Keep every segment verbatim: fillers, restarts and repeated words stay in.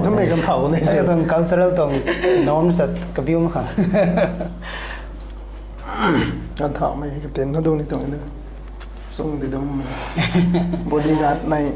Samei kan thau ni se. Tuang cultural tuang norms that kabiu ma khang. Kan thau mei ka tin na dung ni tuang ni. Sung di dung. Bodyguard nai.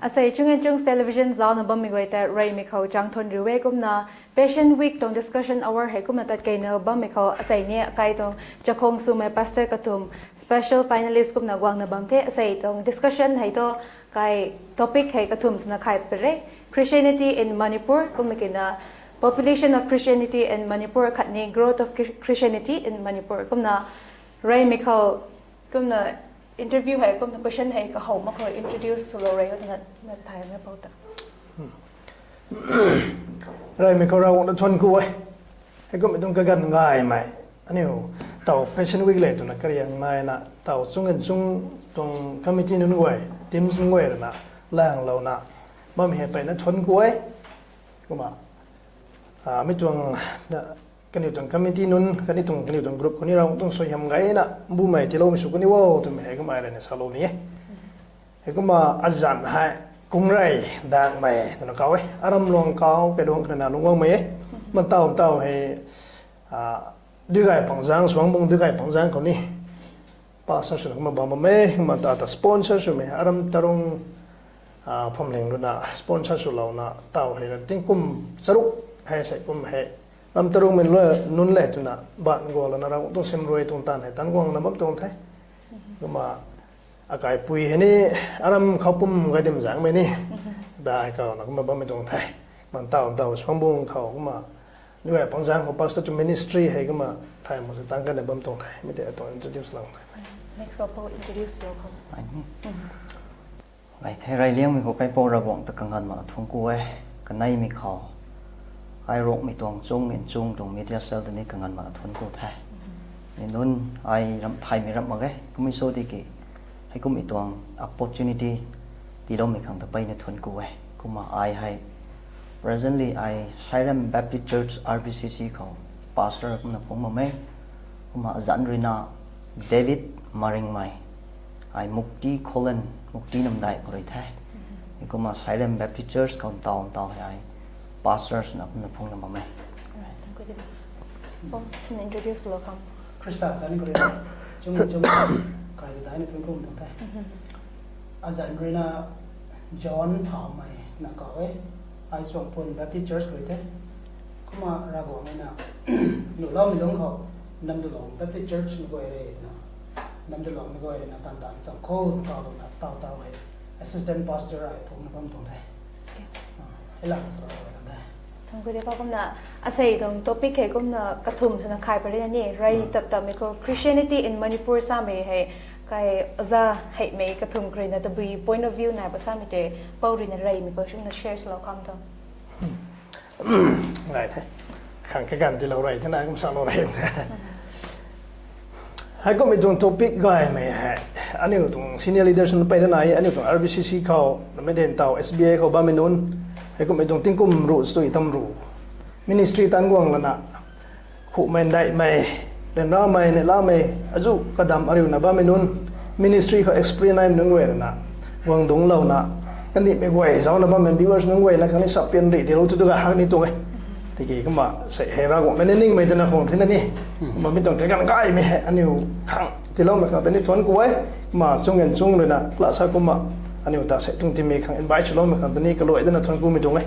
Asei Chung and Chung's Television zaucna bammei guay ta reymei khou chang thuan riu e. Kumna Passion Week tuang discussion hour hei kumna tat keyna bammei khou asei ni akai tuang chakhwang swmei pastor kathum special finalist kumna guangna bam the. Asei tuang discussion hei tu kai topic hei kathum swna khay pare, Christianity in Manipur, kumna kina population of Christianity in Manipur khatni growth of Chri-, Christianity in Manipur. Kumna reymei khou kumna interview hei kumna question hei kahow mak khou introduce swlou rey o twna, na thay na pou ta. Reymei khou Ravguangc ta thuan ku e. Hei kumhmei tuang kaganv gaymei. Aniu taw Passion Week le twna kariang naina taw Chung and Chung tuang committee nunc guay, teams nunc guay rui na langlouna bammei hei peyna thuan ku e. Kumna, ah, mi tuang, na, kaniw tuang committee nunc, kaniw tuang, kaniw tuang group khou ni Ravguangc tuang suaihiam gayna bumei tiiloumei sw kaniw o twmei hei kumna ai rui na salou ni e. Hei kumna azanc hei Kungrei Dakmei twna kau e. Aram luang kau, kailuang khana lungc guangmei e. Kumna taw taw hei, ah, Duigay Pangzang, Suangbung Duigay Pangzang khou ni pastor swna kumna bam bam e. Kumna ta ta sponsor swmei Aram Tarung, ah, Phamling rui na sponsor swlouna taw hei na tingkum charuk hei sei kum hei Ram Tarungmei nunc le twna ban gualouna Ravguangc tuang sim rui tuang taanv hei tan guangna bam tuang the. Kumna akaipui hei ni Aram khou pum gay dim zaengmei ni dai kauna kumna bammei tuang the. Kumna taw taw Suangbung khou kumna Duigay Pangzang khou pastor to ministry hei kumna thay mak se tang kana bam tuang the. Mi tei atuang introduce lang the. Next of all, introduce your company. Ai ni. Ngai the, reyliangmei khou kaipouc Ravguangc ta kanganv mak thuanc ku e. Kaneimei khou kairukmei tuang Chung and Chung tuang media cell ta ni kanganv mak thuanc ku the. Mi nunc ai ram thaymei ram mak e. Kumhmei sw tiki hei kumhmei tuang opportunity tiiloumei khang ta peyna thuanc ku e. Kumna ai hei presently ai Sairem Baptist Church R B C C khou pastor kumna phungc bam e. Kumna azanc rui na David Maringmei, ai Mukti Khullen, Mukti Namdai khou rui the. Kumna Sairem Baptist Church khou ntaw ntaw hei ai pastor swna kumna phungcna bam e. Alright, thank you, David. Bom, can introduce lo kam. Khrista zanc khou rui na, Chung and Chung kai ta daina thuanc ku tuang the. Azanc rui na John Phaomei na kau e. Ai Chuangpun Baptist Church khou rui the. Kumna Ravguangc na nuhloumei lungc khou Namdulong Baptist Church mei guay rui na, Namdulong mei guay rui na tan tan cham khou kalouna taw taw hei assistant pastor ai phungcna bam tuang the. Ah, hei lam sa rau kan the. Thank you, Depa. Kumna asei tuang topic hei kumna kathum swna khay pary na ni, rey tap tapmei khou Christianity in Manipur samei hei kai aza heimei kathum khou rui na tabui point of view nai pa samei tei pou rui na reymei khou swna share swlou kam tuang. Ngai the. Khang kaganv tiilou rey the na kum salou rey the. Hei kumhmei tuang topic gaymei hei aniu tuang senior leaders nunc peyna nai, aniu tuang R B C C khou, namei den taw S B A khou bammei nunc, hei kumhmei tuang tingkum ruh sui tam ruh ministry tan guang lana, khumei ndaihmei, Ryanramei, neihlamei, azuh kadam ariuna bammei nunc, ministry khou experience naimei nunc guay ruina, guang dungclouna, kandihmei guay zaucna bammei viewers nunc guayna khang ni sappian rih diu thu tu ga hak ni tuang e. Tiki kumna sei hei Ravguangc na ni ningmei twna khang thina ni. Kumna mi tuang kaganv gaymei hei aniu khang tiiloumei khang ta ni thuanc ku e. Kumna chung gan chung ruina class a kumna aniu ta sei tuang timei khang invite swloumei khang ta ni kaluai dana thuanc kumei tuang e.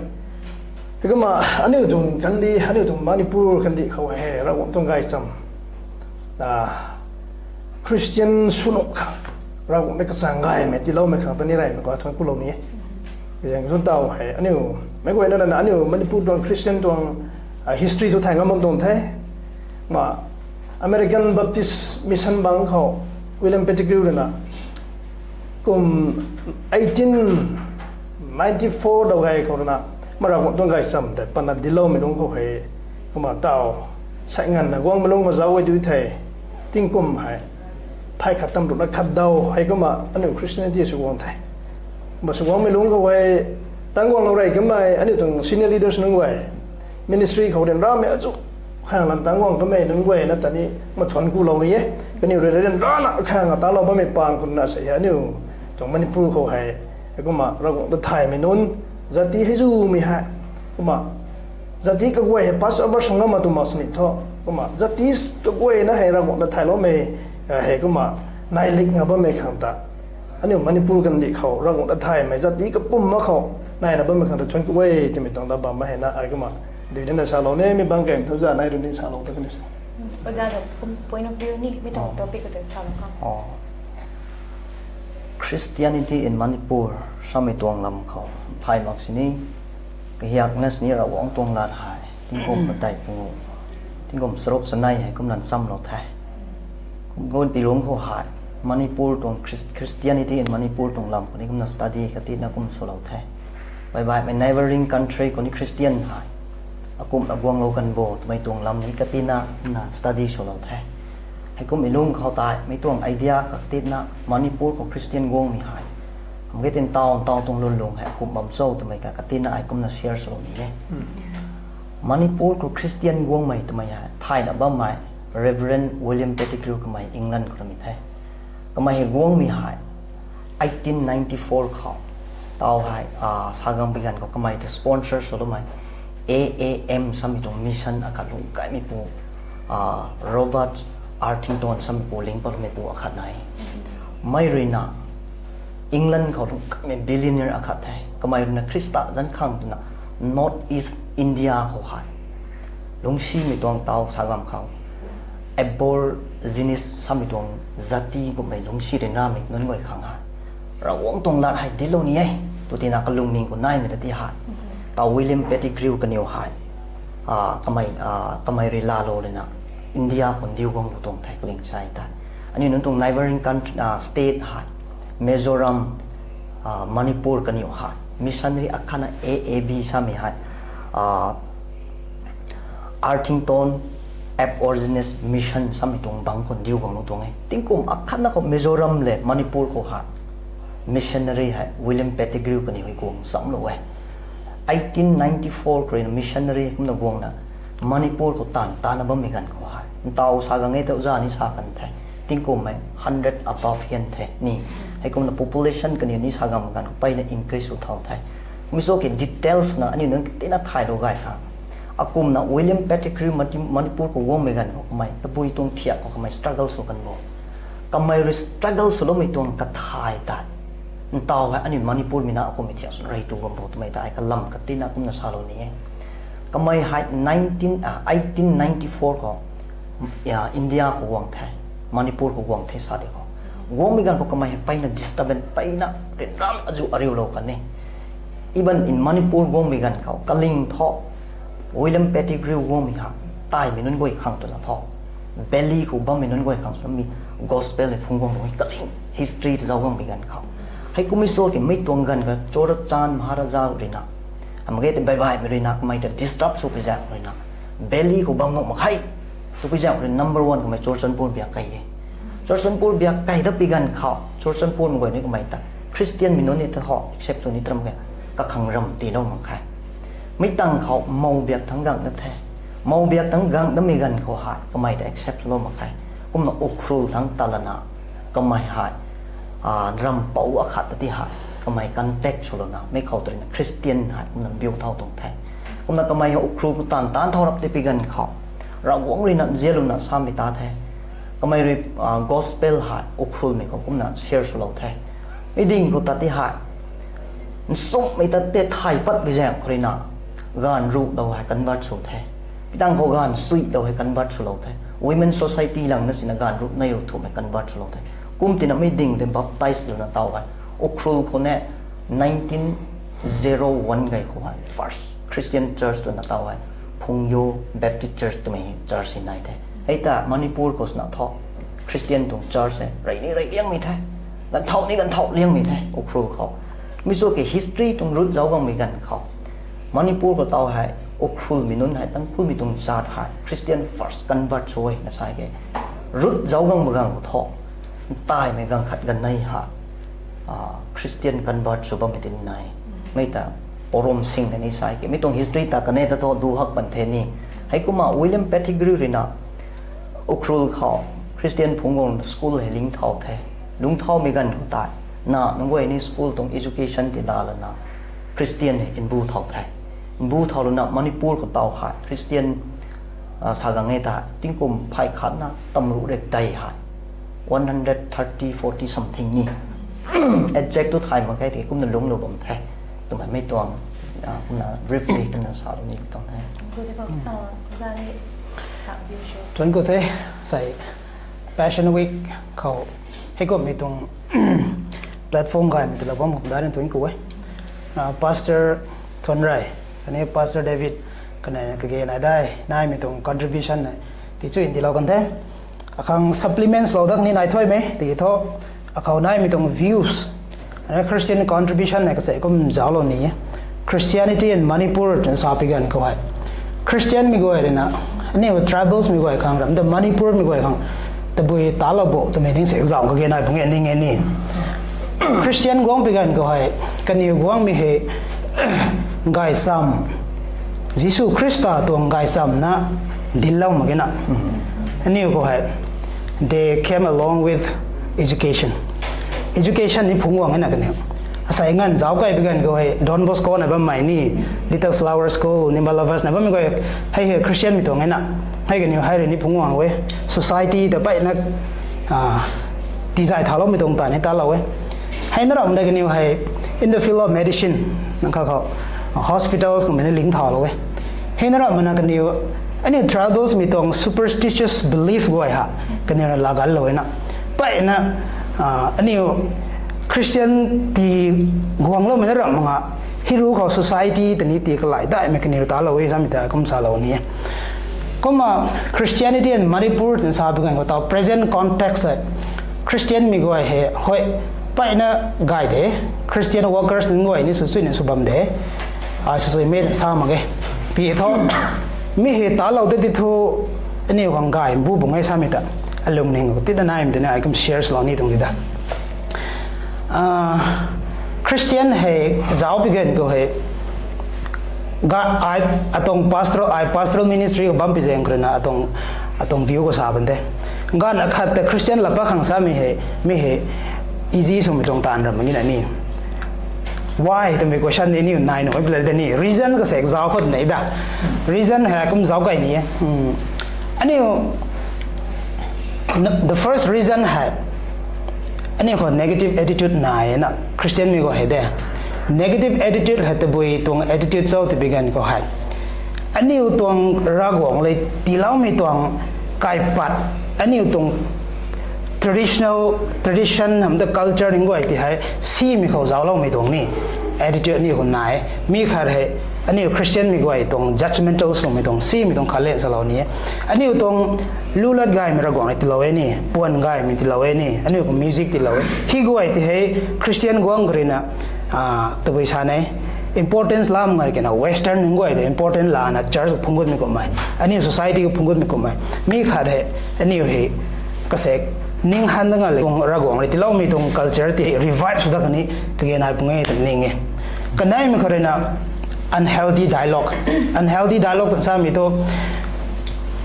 Heikumna aniu tuang kandih, aniu tuang Manipur kandih khou hei Ravguangc tuang gaychamv, Christian swnuh khang Ravguangc na kachang gaymei tiiloumei khang ta ni reymei khou thuanc kulou ni e. Zaeng zun taw hei aniu meic guayna ruina aniu Manipur tuang Christian tuang history thu thay ngam bam tuang the. Kumna American Baptist Mission bang khou William Pettigrew ruina kum eighteen ninety four daw gay khou ruina, kumna Ravguangc tuang gaychamv tei patna dincloumei lungc khou hei, kumna taw sei nganvna guangmei lungc khou zauc e du thei, tingkum hei phay khat tam ruhna khat daw hei kumna aniu Christianity sw guang the. Kumna sw guangmei lungc khou hei, tangc guanglou rey kamei aniu tuang senior leaders nunc guay, ministry khou ryanramei azuh khang lan tangc guang kamei nunc guayna ta ni mathuanc kulou ni e. Kaniw rui ryanrana khang talou bammei paan khou na sei aniu tuang Manipur khou hei, kumna Ravguangc ta thaymei nunc, jati hei zumei hei, kumna jati kaguay hei pass over sw ngam ma tw mak sini thu, kumna jati kaguayna hei Ravguangc ta thayloumei hei kumna nai lik nga bammei khang ta, aniu Manipur kandih khou Ravguangc ta thaymei jati kapwm ma khou naina bammei khang ta thuanc ku e twmei tuang da bam hei na ai kumna dui nina salou ni, mi bang kang thu za nai rui ni salou ta kani sa. Oja da kum point of view ni mi tuang topic khou ta salou khang. Christianity in Manipur samei tuang lam khou thay mak sini, kahiakna sini Ravguangc tuang lat hei tingkum padeih pungu, tingkum charuk chanei hei kumna nchamlou the. Kum gun pi lungc khou hei Manipur tuang Christ-, Christianity in Manipur tuang lam khou ni kumna study katina kum swlou the. Baihbaihmei neighboring country khou ni Christian hei akumhna guanglou kan bo twmei tuang lam ni katina kumna study swlou the. Heikum mi lungc khou tei mei tuang idea katina Manipur khou Christian guangmei hei, hamge tin taw ntaw tuang lwnlung hei akumh bam cho twmei ka katina ai kumna share swlou ni e. Manipur khou Christian guangmei twmei hei thayna bammei Reverend William Pettigrew kamei England khou ramei the. Kamei hei guangmei hei eighteen ninety four khou, taw hei, sa gang pi ganv khou kamei ta sponsor swloumei A A M samei tuang mission akhat lungc kaimeipu, Robert Arthington sameipu ling patloumeipu akhat nai. Mei ruina England khou lungc kaimei billionaire akhat the. Kamei ruina Khrista zanc khang twna North East India khou hei lungcsimei tuang taw sa gang khou Aborigines samei tuang jati kummei lungcsi ryanramei nunc guay khang hei Ravguangc tuang lat hei dinclou ni e tw tina kalungning khou naimei ta ti hei, taw William Pettigrew kaniw hei kamei rui laalou ruina India khou ndiu guanglou tuang the kaling sa tei. Aniu nunc tuang neighboring country, state hei Mizoram, Manipur kaniw hei missionary akhatna A A B samei hei Arthington Aborigines Mission samei tuang bang khou ndiu guanglou tuang e. Tingkum akhatna khou Mizoram le Manipur khou hei missionary hei William Pettigrew kaniw hei guang chamlou e. Eighteen ninety-four khou ruina missionary kumna guangna Manipur khou taanv tana bammei ganv khou hei ntaw sa gang e tei oja ni sa kan the. Tingkummei hundred above hian the ni. Heikumna population kaniw ni sa gang ganv khou peyna increase sw thau the. Kummei sw ki details na aniu nunc tina thaylou gay kha. Akumna William Pettigrew Mati-, Manipur khou guangmei ganv khou kamei tabui tuang thiak khou kamei struggle sw kan bo. Kamei rui struggle swloumei tuang kathay tei ntaw hei aniu Manipur mei na akummei thiak sw rei tu bam bo twmei ta ai kalam katina kumna salou ni e. Kamei hei nineteen, eighteen ninety-four khou India khou guang the, Manipur khou guang the sa di khou. Guangmei ganv khou kamei hei peyna disturbance peyna ryanramei azuh ariulou kan e. Even in Manipur guangmei ganv khou kaling thu William Pettigrew guangmei hei taimei nunc guay khang twna thu Delhi khou bammei nunc guay khang swna mi gospel hei phung guang bam e kaling history ta zauc guangmei ganv khou. Heikummei sw ki mei tuang ganv khou Churachandpur Maharaja ruina, hamge tei baihbaihmei ruina kamei ta disturb sw pi zaeng ruina Delhi khou bam nuh mak khe twpui zaeng rui number one kamei Churachandpur biak kei e. Churachandpur biak kei dat pi ganv khou Churachandpurmei guay ni kamei ta Christianmei nunc ni ta ho accept sw ni tram khe, kakhang ram tiilou mak khe. Mi tangv khou mow biak thangc gang na the. Moubiak tang gang damei ganv khou hei kamei ta accept swlou mak khe. Kumna Ukhrul thangc ta lana kamei hei, ah, rampou akhat ta ti hei kamei contact swlouna mei khou ta ruina Christian hei kumna biu thau tuang the. Kumna kamei Ukhrul khou taanv taanc thau rap ti pi ganv khou Ravguangc ruina nzianlouna samei ta the. Kamei rui, ah, gospel hei Ukhrulmei khou kumna share swlou the. Mi ding khou ta ti hei nchumhmei ta te thay pat bi zaeng khou ruina gaanv ruh dau hei convert sw the. Pitang khou gaanv sui dau hei convert swlou the. Women society langna sina gaanv ruh nei ruh thumei convert swlou the. Kum tina mi ding te baptize luna tau hei Ukhrul khou ne nineteen zero one gay khou hei first Christian church luna tau hei Phungyo Baptist Church twmei church hi nai the. Hei ta Manipur khou sna tho Christian tuang church hei rei ni rei liangmei the. Ganthau ni ganthau liangmei the Ukhrul khou. Mi sw ke history tuang root zauc gangmei ganv khou Manipur khou tau hei Ukhrulmei nunc hei Tangkhulmei tuang zaat hei Christian first convert sw e na sa ke. Root zauc gang magang khou tho ntaimei gang khat gan nei hei, ah, Christian convert sw bammei tin nai. Mei ta Porom Singh na ni sa ke. Mi tuang history ta kane ta tho du hak pan the ni. Hei kumna William Pettigrew ruina Ukhrul khou Christian phungc guang school hei ling thau the. Lung thaumei ganv khou tei na nunc guay ni school tuang education ti la lana Christian hei nbu thau the. Nbu thau lana Manipur khou tau hei Christian, ah, sa gang e ta tingkum phay khatna tamruh rek dei hei one hundred thirty, forty something ni. Exact tu thay mak khe ti kumna lungclou bam the. Twmei mei tuang, ah, kumna briefly kumna salou ni tuang the. Tuan khou the, sei Passion Week khou heikummei tuang platform gaymei tilou bam kum darin tuan khou e. Ah, Pastor Thuanrei khatni Pastor David kanei kage nai dai naimei tuang contribution hei ti chu ndilou kan the. Akhang supplements lou dak ni nai thuaymei tiki thu akhou naimei tuang views, Christian contribution hei kasei kum zauclou ni e. Christianity in Manipur twna sa pi ganv khou hei Christianmei guay ruina aniu tribals mei guay khang ram ta Manipurmei guay khang tabui talou bo twmei ning se zauc kage nai pung e ning e ni. Christian guang pi ganv khou hei kaniw guangmei hei gaychamv, Jisu Khrista tuang gaychamv na dinclou mak ge na. Aniu khou hei they came along with education. Education ni phungc guang e na kaniw. Asei nganv zauc kai pi ganv khou hei Don Bosco na bammei ni, Little Flower School, Nimba Lovers na bammei khou hei hei Christianmei tuang e na. Hei kaniw hei rui ni phungc guang e. Society ta mpeyna, ah, tizay thauloumei tuang ta ni talou e. Hei na ramna kaniw hei in the field of medicine nang kha khou hospitals kummei na ling thaulou e. Hei na ramna kaniw aniu tribals mei tuang superstitious belief guay ha kaniw na laganlou e na. Mpeyna, ah, aniu Christian ti guangloumei na ram mak nga, hiru khou society ta ni ti kalai daihmei kaniw talou e samei ta kum salou ni e. Kumna Christianity in Manipur twna sa pi ganv khou tau present context hei Christianmei guay hei hoi mpeyna gay de, Christian workers nunc guay ni sw sui ni sw bam de. Ai sw sui mei sa mak ge. Pi thu mi hei talou de ti thu aniu khang gay mbu bung e samei ta alungning khou tina naimei twna ai kum share swlou ni tuang di da. Ah, Christian hei zauc pi ganv khou hei ga ai atuang pastoral, ai pastoral ministry khou bam pi zaeng khou ruina atuang, atuang view khou sa bam de. Ganv akhat ta Christian laa pakhang samei hei, mi hei easy swmei tuang taanv ram mak ge na ni. Why twmei question ni niw nai nuh e pla de ni. Reason kasek zauc khou nei da. Reason hei kum zauc kai ni e. Aniu the first reason hei aniu khou negative attitude nai na Christianmei khou hei de. Negative attitude hei tabui tuang attitude cho ti pi ganv khou hei aniu tuang Ravguangc le tiiloumei tuang kaipat, aniu tuang traditional, tradition hamh ta culture ning guay ti hei simei khou zaucloumei tuang ni attitude aniu khou nai. Mi khat hei aniu Christianmei guay tuang judgmental swmei tuang, simei tuang khat le salou ni e. Aniu tuang lu lat gaymei Ravguangc le tiilou e ni, puan gaymei tiilou e ni, aniu khou music tiilou e. Hei guay ti hei Christian guang khou ruina, ah, tabui sa ne importance lam ngai kena western ning guay ta important lana church khou phungc gutmei kummei, aniu society khou phungc gutmei kummei. Mi khat hei aniu hei kasek ning han da nga le tuang Ravguangc le tiiloumei tuang culture ti revive sw da kani kage nai pung e ta ning e. Kaneimei khou ruina unhealthy dialogue. Unhealthy dialogue samei thu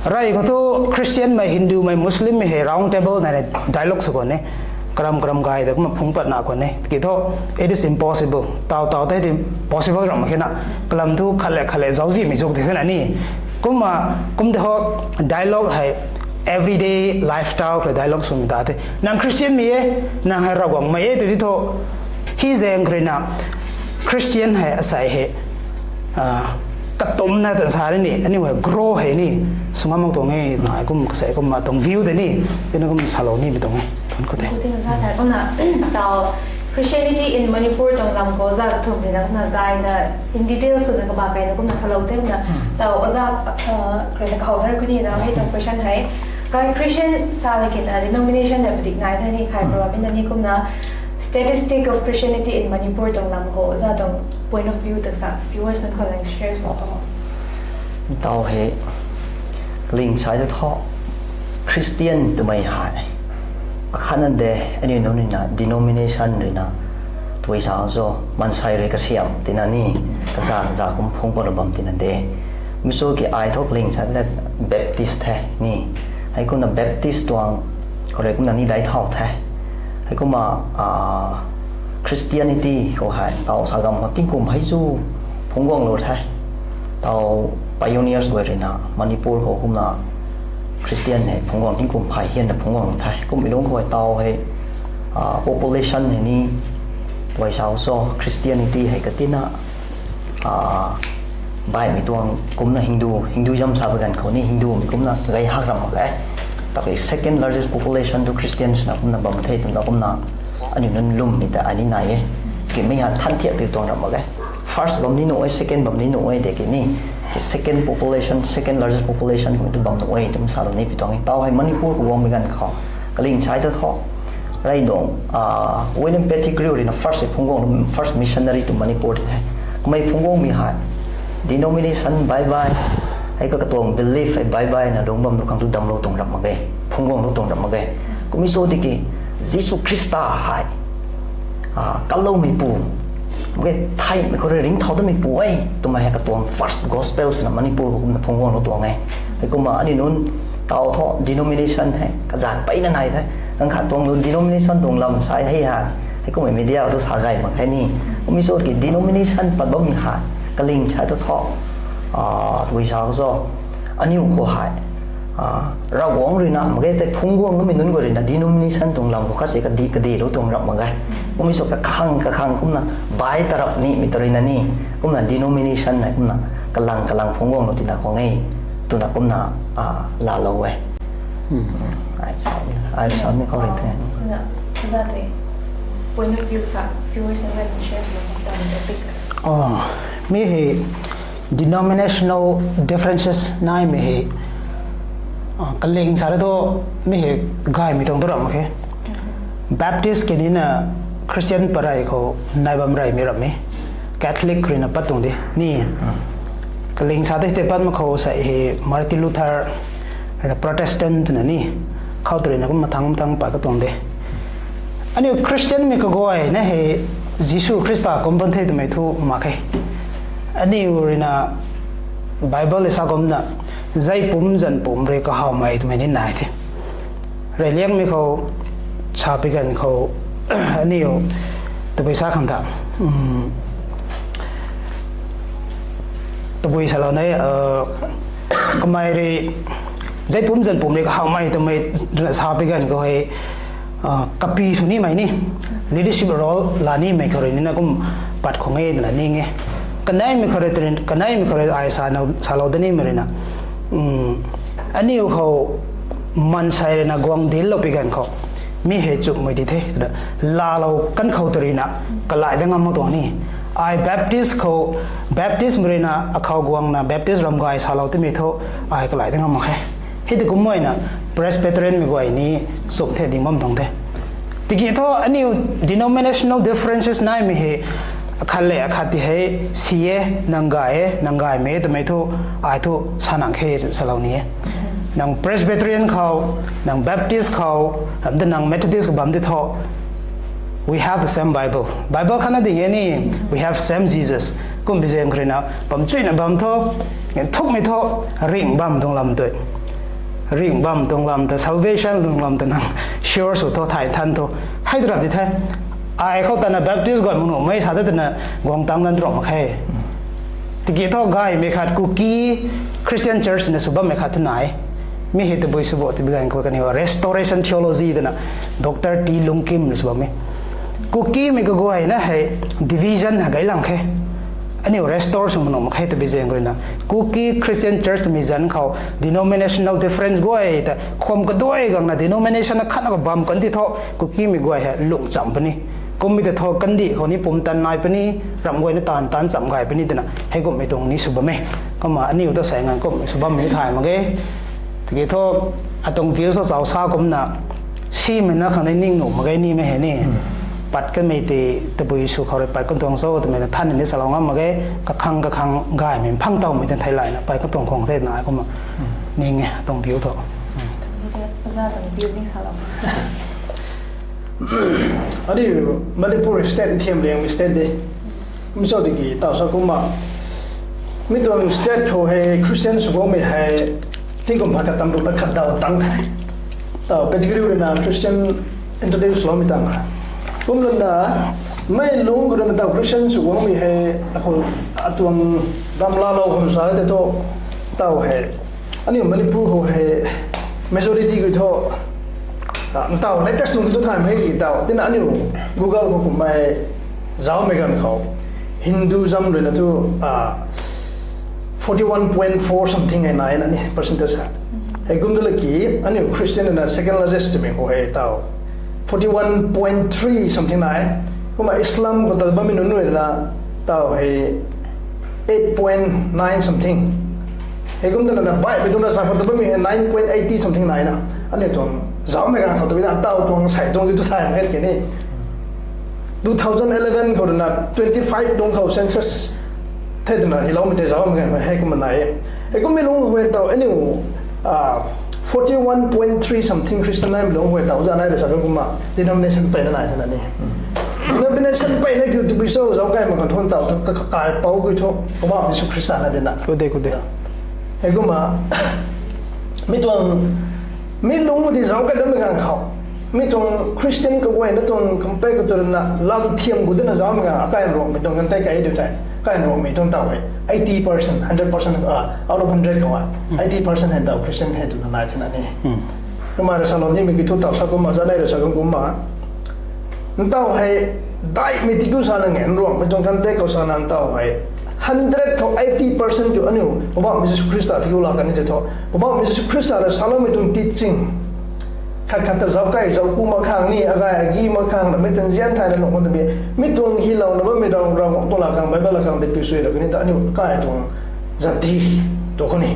Rey khou thu Christian mei, Hindu mei, Muslim mei hei round table na dialogue sw khou ne. Karam karam gay da kumna phungc patna khou ne. Ki thu, it is impossible. Taw taw tei ti possible ram khe na. Kalam thu khat le khat le zauczihmei zuk ti the na ni. Kumna, kum de ho dialogue hei everyday lifestyle khou dialogue swmei ta the. Nang Christian mei e, nang hei Ravguangc mei e, tw ti thu. Hei zaeng khou rui na Christian hei asei hei, ah, katumna tan sa ri ni, aniu hei grow hei ni, sw ngam mak tuang e, na kum kasei kum ma tuang view de ni, tina kum salou ni mi tuang e, thun khou te. Tina sa thei kumna, tau Christianity in Manipur tuang lam khou za thum ni na kumna gayna in detail swna kaba gayna kumna salou the kumna, tau oza, ah, kre na khou thar kuni na hei tuang question hei, kai Christian sa lekin, ah, denomination na padik nai na ni khai proa mi na ni kumna, Statistic of Christianity in Manipur tuang lam khou oza tuang point of view ta sa viewers nunc khou lang share sw tho. Tau hei, kaling sai ta tho, Christian twmei hei, akhatna de, aniu nunc rui na denomination rui na, tui sa zo, mansei rui kasiam tina ni, kazat za kum phungc pat ra bam tina de. Mi sw ki ai thu kaling sai ta Baptist the ni. Hei kumna Baptist tuang, khou rui kumna ni dai thau the. Hei kumna, ah, Christianity khou hei, tau sa gam khou tingkum hei zu phungc guanglou the. Tau pioneers guay rui na, Manipur khou kumna Christian hei phungc guang tingkum phey hian na phungc guanglou the. Kummei lungc khou hei tau hei, ah, population hei ni, tui sa zo, Christianity hei katina, ah, baihmei tuang kumna Hindu, Hinduism sa pa ganv khou ni Hindu mei kumna gay hak ram mak e. Tapi second largest population tu Christian swna kumna bam the twna kumna aniu nunc lwmmei ta ai ni nai e. Kimei ha than thiak ti tuang ram mak e. First bam ni nuh e, second bam ni nuh e de ki ni. Ki second population, second largest population kum tu bam nuh e twna salou ni pi tuang e. Tau hei Manipur khou guangmei ganv khou, kaling sai ta tho. Rey tuang, ah, William Pettigrew rui na first hei phungc guang, first missionary to Manipur the. Kamei phungc guangmei hei denomination bye bye, hei ka katuang belief hei bye bye na lungc bam tu khang tu damlou tuang ram mak e, phungc guanglou tuang ram mak e. Kummei sw tiki, Jisu Khrista hei, ah, kaloumeipu, mak e, theihmei khou rui ringcthau tameipu e twmei hei katuang first gospel swna Manipur khou kumna phungc guanglou tuang e. Hei kumna aniu nunc tau thu denomination hei kazat peyna nai the. Nang khat tuang denomination tuang lam sai hei ha, hei kummei media tu sa gay mak khe ni. Kummei sw ki denomination pat bammei hei, kaling sai ta tho, ah, tui sa zo, aniu khou hei, ah, Ravguangc rui na mak e tei phungc guang kamei nunc guay rui na denomination tuang lam khou khat si kadi kadilou tuang ram mak e. Kummei sw kakhang kakhang kumna bai tarap nimei ta rui na ni, kumna denomination hei kumna kalang kalang phungc guanglou tina khang e twna kumna, ah, laalou e. Ai sa, ai sa ni khou rui the. Kumna, za te, point of view sa viewers nunc khang share swlou tuang topic. Oh, mi hei denominational differences naimei hei, ah, kaling sa re tu, mi hei gaymei tuang tu ram mak khe. Baptist ki ni na Christian parey khou nai bam reymei ram e. Catholic rui na pat tuang de ni. Kaling sa tei tei pat mak khou sei hei Martin Luther rui na Protestant na ni, khou tu rui na kum mathang mathang pat ka tuang de. Aniu Christian mei kaguay na hei Jisu Khrista kum pan the twmei thu mak khe. Aniu rui na Bible sa kumna, zei pumc zan pumc rui kahawmei twmei ni nai the. Reyliangmei khou, sa pi ganv khou, aniu, tabui sa khang tha. Tabui salou ne, kamei rui, zei pumc zan pumc rui kahawmei twmei sa pi ganv khou hei, kapi sw nimei ni, leadership role la nimei khou rui ni na kum pat khang e twna ning e. Kaneimei khou rui, kaneimei khou rui ai sa, salou da nimei rui na, aniu khou mansei rui na guang dinclou pi ganv khou, mi hei chumhmei di the twna laalou kan khou ta rui na, kalai da ngam mak tuang ni. Ai Baptist khou, Baptistmei rui na akhou guangna Baptist ram gay salou timei thu, ai kalai da ngam mak khe. Hei ti kumna na Presbyterianmei guay ni chumh the ding bam tuang the. Tiki thu aniu denominational differences naimei hei, akhat le akhat ti hei si e, nang gay e, nang gaymei e twmei thu, ai thu sa nang khe salou ni e. Nang Presbyterian khou, nang Baptist khou, ramh ta nang Methodist khou bam di thu, we have the same Bible. Bible khatna ding e ni, we have same Jesus. Kum bi zaeng khou rui na bam chuina bam thu, nthukmei thu, ringh bam tuang lam tui. ringh bam tuang lam ta, salvation lung lam ta nang sure sw tho, thay than tho. Hei tu rap di the. Ai khou tana Baptist guay manu mei sa ta tana guang tang dan tuang mak khe. Tiki tho gaymei khat Kuki Christian Church na sw bammei khat tu nai. Mi hei tabui sw bo, tabui gan khou kaniw Restoration Theology tana Doctor T Lungkim na sw bammei. Kukimei kaguayna hei division ha gay lang khe. Aniu restore sw manu mak khe tabui zaeng rui na. Kuki Christian Church twmei zan khou denominational difference guay ta khum kaduai gangna denomination na khatna ka bam kan ti tho, Kukimei guay hei lung cham puni. Kummei ta tho kandih khou ni pumtan nai puni, ram guayna taanv taanc cham gay puni twna hei kumhmei tuang ni sw bam e. Kumna aniu ta sei ngan kumhmei sw bammei thay mak ge. Tiki tho atuang view sa chau sa kumna simei na khang ni ning nuh mak ge nimei hei ni. Pat kanmei tei tabui sw khou rui pat kan tuang cho twmei na than ni salou ngam mak ge, kakhang kakhang gaymei phang tawmei tan thei layna pat kan tuang khang the na kumna ning e atuang view tho. Oja tuang view ni salou. Aniu Manipur state thiam liangmei state de. Kum cho tiki taw sa kumna mi tuang state khou hei Christian sw bammei hei tingkum phat khat tam ruk na khat daw tang the. Taw category rui na Christian introduce loumei tang he. Kumlana mei lungc khou rui na taw Christian sw bammei hei akhou atuang ram laalou khou sa tei thu taw hei aniu Manipur khou hei majority kiu thu ntaw latest nunc kiu thu thaymei ki taw tina aniu Google khou kummei zaucmei ganv khou Hinduism rui na thu forty one point four something hei nai na ni percentage hei. Hei kum tu laki aniu Christian rui na second largest twmei khou hei taw forty one point three something nai. Kumna Islam khou ta bammei nunc rui na taw hei eight point nine something. Hei kum twna na baihmei tuang rasa khou ta bammei hei nine point eighty something nai na. Aniu tuang zaucmei ganv khou tabui na taw tuang sei tuang kiu thu thay mak khe ni. Two thousand eleven khou rui na twenty five tuang khou census the twna hiloumei tei zaucmei ganv hei kumna nai e. Hei kummei lungc khou hei taw aniu forty one point three something Christian naimei lungc khou hei taw zanai rui sa kan kumna denomination peyna nai thena ni. Denomination peyna kiu tabui cho zauc kai mak kan thu taw thu kakai pou kiu thu Poubauhmei Jisu Khrista na dina. Kude kude. Hei kumna mi tuang mi lungc di zauc kai dammei ganv khou mi tuang Christian kaguayna tuang kampey katu rui na lang thiam gu dina zaucmei ganv akai Ruangmei tuang kan tei kai diu tei kai Ruangmei tuang taw hei eighty percent, hundred percent out of hundred khou hei eighty percent hei taw Christian hei twna nai thena ni. Kumna rui salou nimei kiu thu taw sa kumna zanei rui sa kan kumna ntaw hei daihmei tikiu sa na nge Ruangmei tuang kan tei khou sa na ntaw hei hundred khou eighty percent kiu aniu Poubauhmei Jisu Khrista tikiu laa kan ni tei thu Poubauhmei Jisu Khrista rui saloumei tuang teaching khat khat ta zauc kai zauc ku mak khang ni agay agi mak khang na mei tan zian thayna lung khou tabui mi tuang hilouna bammei Ravguangc tuang laa khang Bible laa khang tei piu sui ra kan ni ta aniu kai tuang zati tu khou ni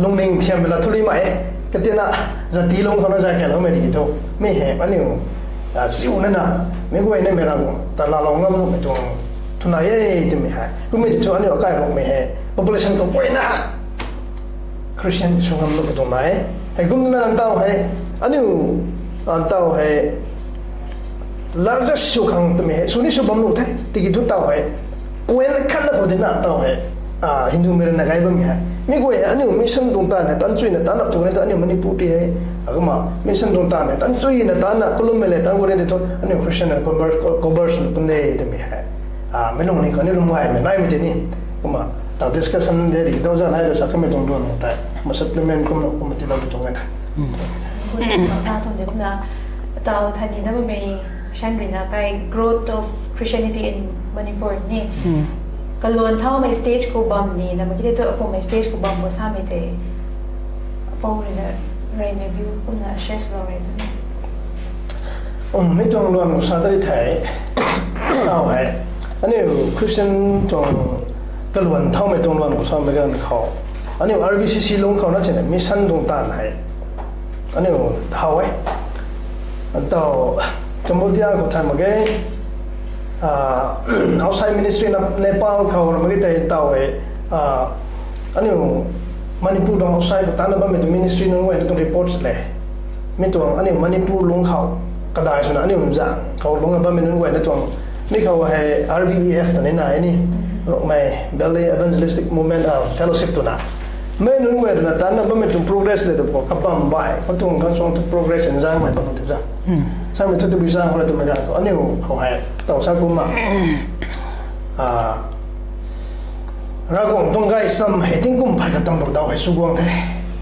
lungning thiammei la thu li mak e. Katina zati lungc khou na zay kaloumei tiki thu mi hei aniu ziu nana meic guay na mei Ravguangc ta laalou ngam nuhmei tuang thu nai e twmei hei kummei ti thu aniu akai Ruangmei hei population kaguayna Christian sw ngam nuhmei tuang nai. Hei kumna ntaw hei aniu ntaw hei largest sw khang twmei hei sw ni sw bam nuh the tiki thu taw hei point khatna khou dina taw hei Hindumei rui na gay bammei hei mi guay hei aniu mission tuang taanv hei tanchuina taanv nap tu kan e thu aniu Manipur ti hei akumna mission tuang taanv hei tanchuina taanv na kalummei le taanv gu re tei thu aniu Christian na convert convert sw pun de twmei hei mei lung ni khou aniu lum gaymei naimei tei ni. Kumna taw discussion de di taw zanei rui sa kamei tuang duan tei ma supplement kumna kumna tiilou tuang e ta. Taw thani na bammei shan rui na kai growth of Christianity in Manipur ni kaluan thaumei stage khou bam ni na mak ki tei thu akummei stage khou bam bo samei tei apou rui na reymei view kumna share lou re tu ni. Mi tuang luan khou sa tari thei taw hei aniu Christian tuang kaluan thaumei tuang luan khou samei ganv khou aniu R B C C lungc khou na china mission tuang taanv hei aniu how e. Taw Cambodia khou thay mak ge, outside ministry na Nepal khou na mak ge tei taw e aniu Manipur tuang outside khou taanna bammei tuang ministry nunc guayna tuang report le mi tuang aniu Manipur lungc khou kadai swna aniu zang khou lungc bammei nunc guayna tuang mi khou hei R B E F twna ni nai ni, Rongmei Valley Evangelistic Movement Fellowship twna Mei nunc guay rui na tanna bammei tuang progress le tu pw kabam bai, khou tuang kan suang tu progress nzaengmei bam tu za. Samei thu tabui zaeng khou rui twmei ganv khou aniu khou hei taw sa kumna, Ravguangc tuang gaychamv hei tingkum phay ta tam bam daw hei sw guang the.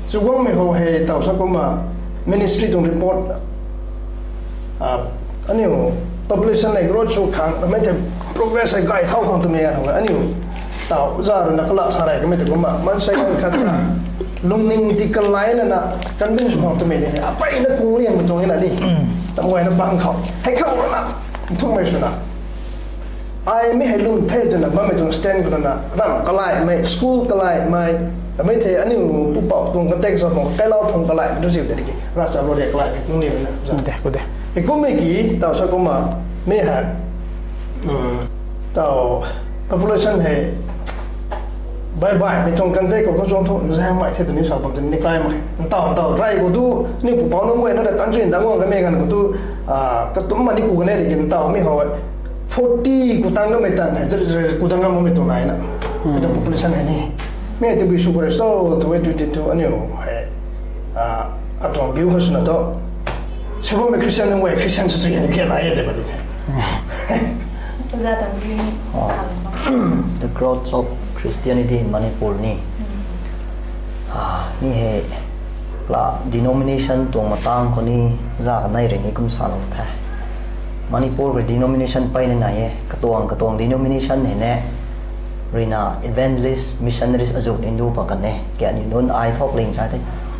Sw guangmei khou hei taw sa kumna ministry tuang report, aniu population hei growth sw khang mei the, progress hei gay thau khang twmei ganv khou aniu taw za rui na kala sa rei kamei tei kumna maansei ganv khat na lungning ti kalai na na convince sw khang twmei ni apeyna kung liangmei tuang na ni, tam guayna bang khou hei khou rui na nthukmei swna ai mi hei lum the twna bammei tuang stand khou na ramh kalaimei, school kalaimei, mei thei aniu pupouc tuang context of kailau phung kalaimei tu ziu de ki, ravchapc lou de kalaimei kung ni na za. Kummei ki taw sa kumna mi hei taw population hei baih baihmei tuang context khou kasuang thu nzaengmei the twni sa bam twni kai mak khe. Ntaw ntaw rey khou tu aniu pupouc nunc guay na ta kan chui ndang guang kamei ganv khou tu katumc ma ni ku kan e de ki ntaw mi hou forty ku tang kamei tang hei, ku tang ngam bammei tuang nai na, mei tuang population hei ni. Mi hei tabui sw khou rui so tu e twenty two aniu hei atuang biu khou swna thu sw bammei Christian nunc guay Christian sw chui hei khe nai e de ba di the. The growth of Christianity in Manipur ni ni hei la denomination tuang matang khou ni za kanei rui ni kum salou the. Manipur khou denomination peyna nai e, katuang katuang denomination hei ne rui na evangelist, missionaries azuh ni ndu pat kan e. Ki aniu nunc ai thau ling sa the,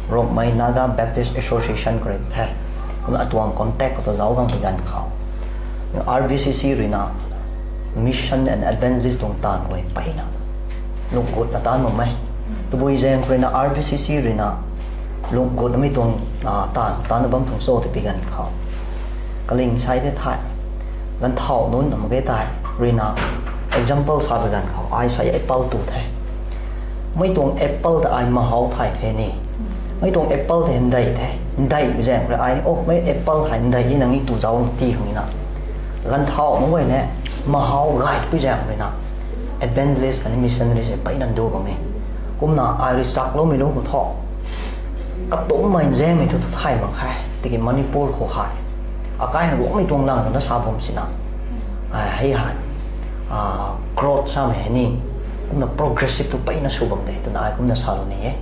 Rongmei Naga Baptist Association khou rui the. Kumna atuang contact khou ta zauc gang ti ganv khou RBCC rui na mission and evangelist tuang taanv khou peyna lungkgutna taanv bam e. Tabui zaeng khou rui na RBCC rui na lungkgutnamei tuang taanv taanvna bam tuang cho tw pi ganv khou kaling sai the thei, ganvthau nunc na mak ge tei rui na example sa pi ganv khou ai sai apple tu the. Mei tuang apple ta ai mahau thay the ni. Mei tuang apple tei ndei the, ndeimei zaeng rui ai ni oh mei apple hei ndei e nang ni tu zauc na ti khang na ganvthau nunc guay ne mahau gay pui zaeng rui na evangelist khatni missionary se peyna ndu bam e. Kumna ai rui chakloumei lungc khou thu katumcmei nzaengmei thu thu thay mak khe. Tiki Manipur khou hei akai na Ruangmei tuang lang na sa bam sina hei hei growth samei hei ni kumna progressive tu peyna sw bam de twna ai kumna salou ni e.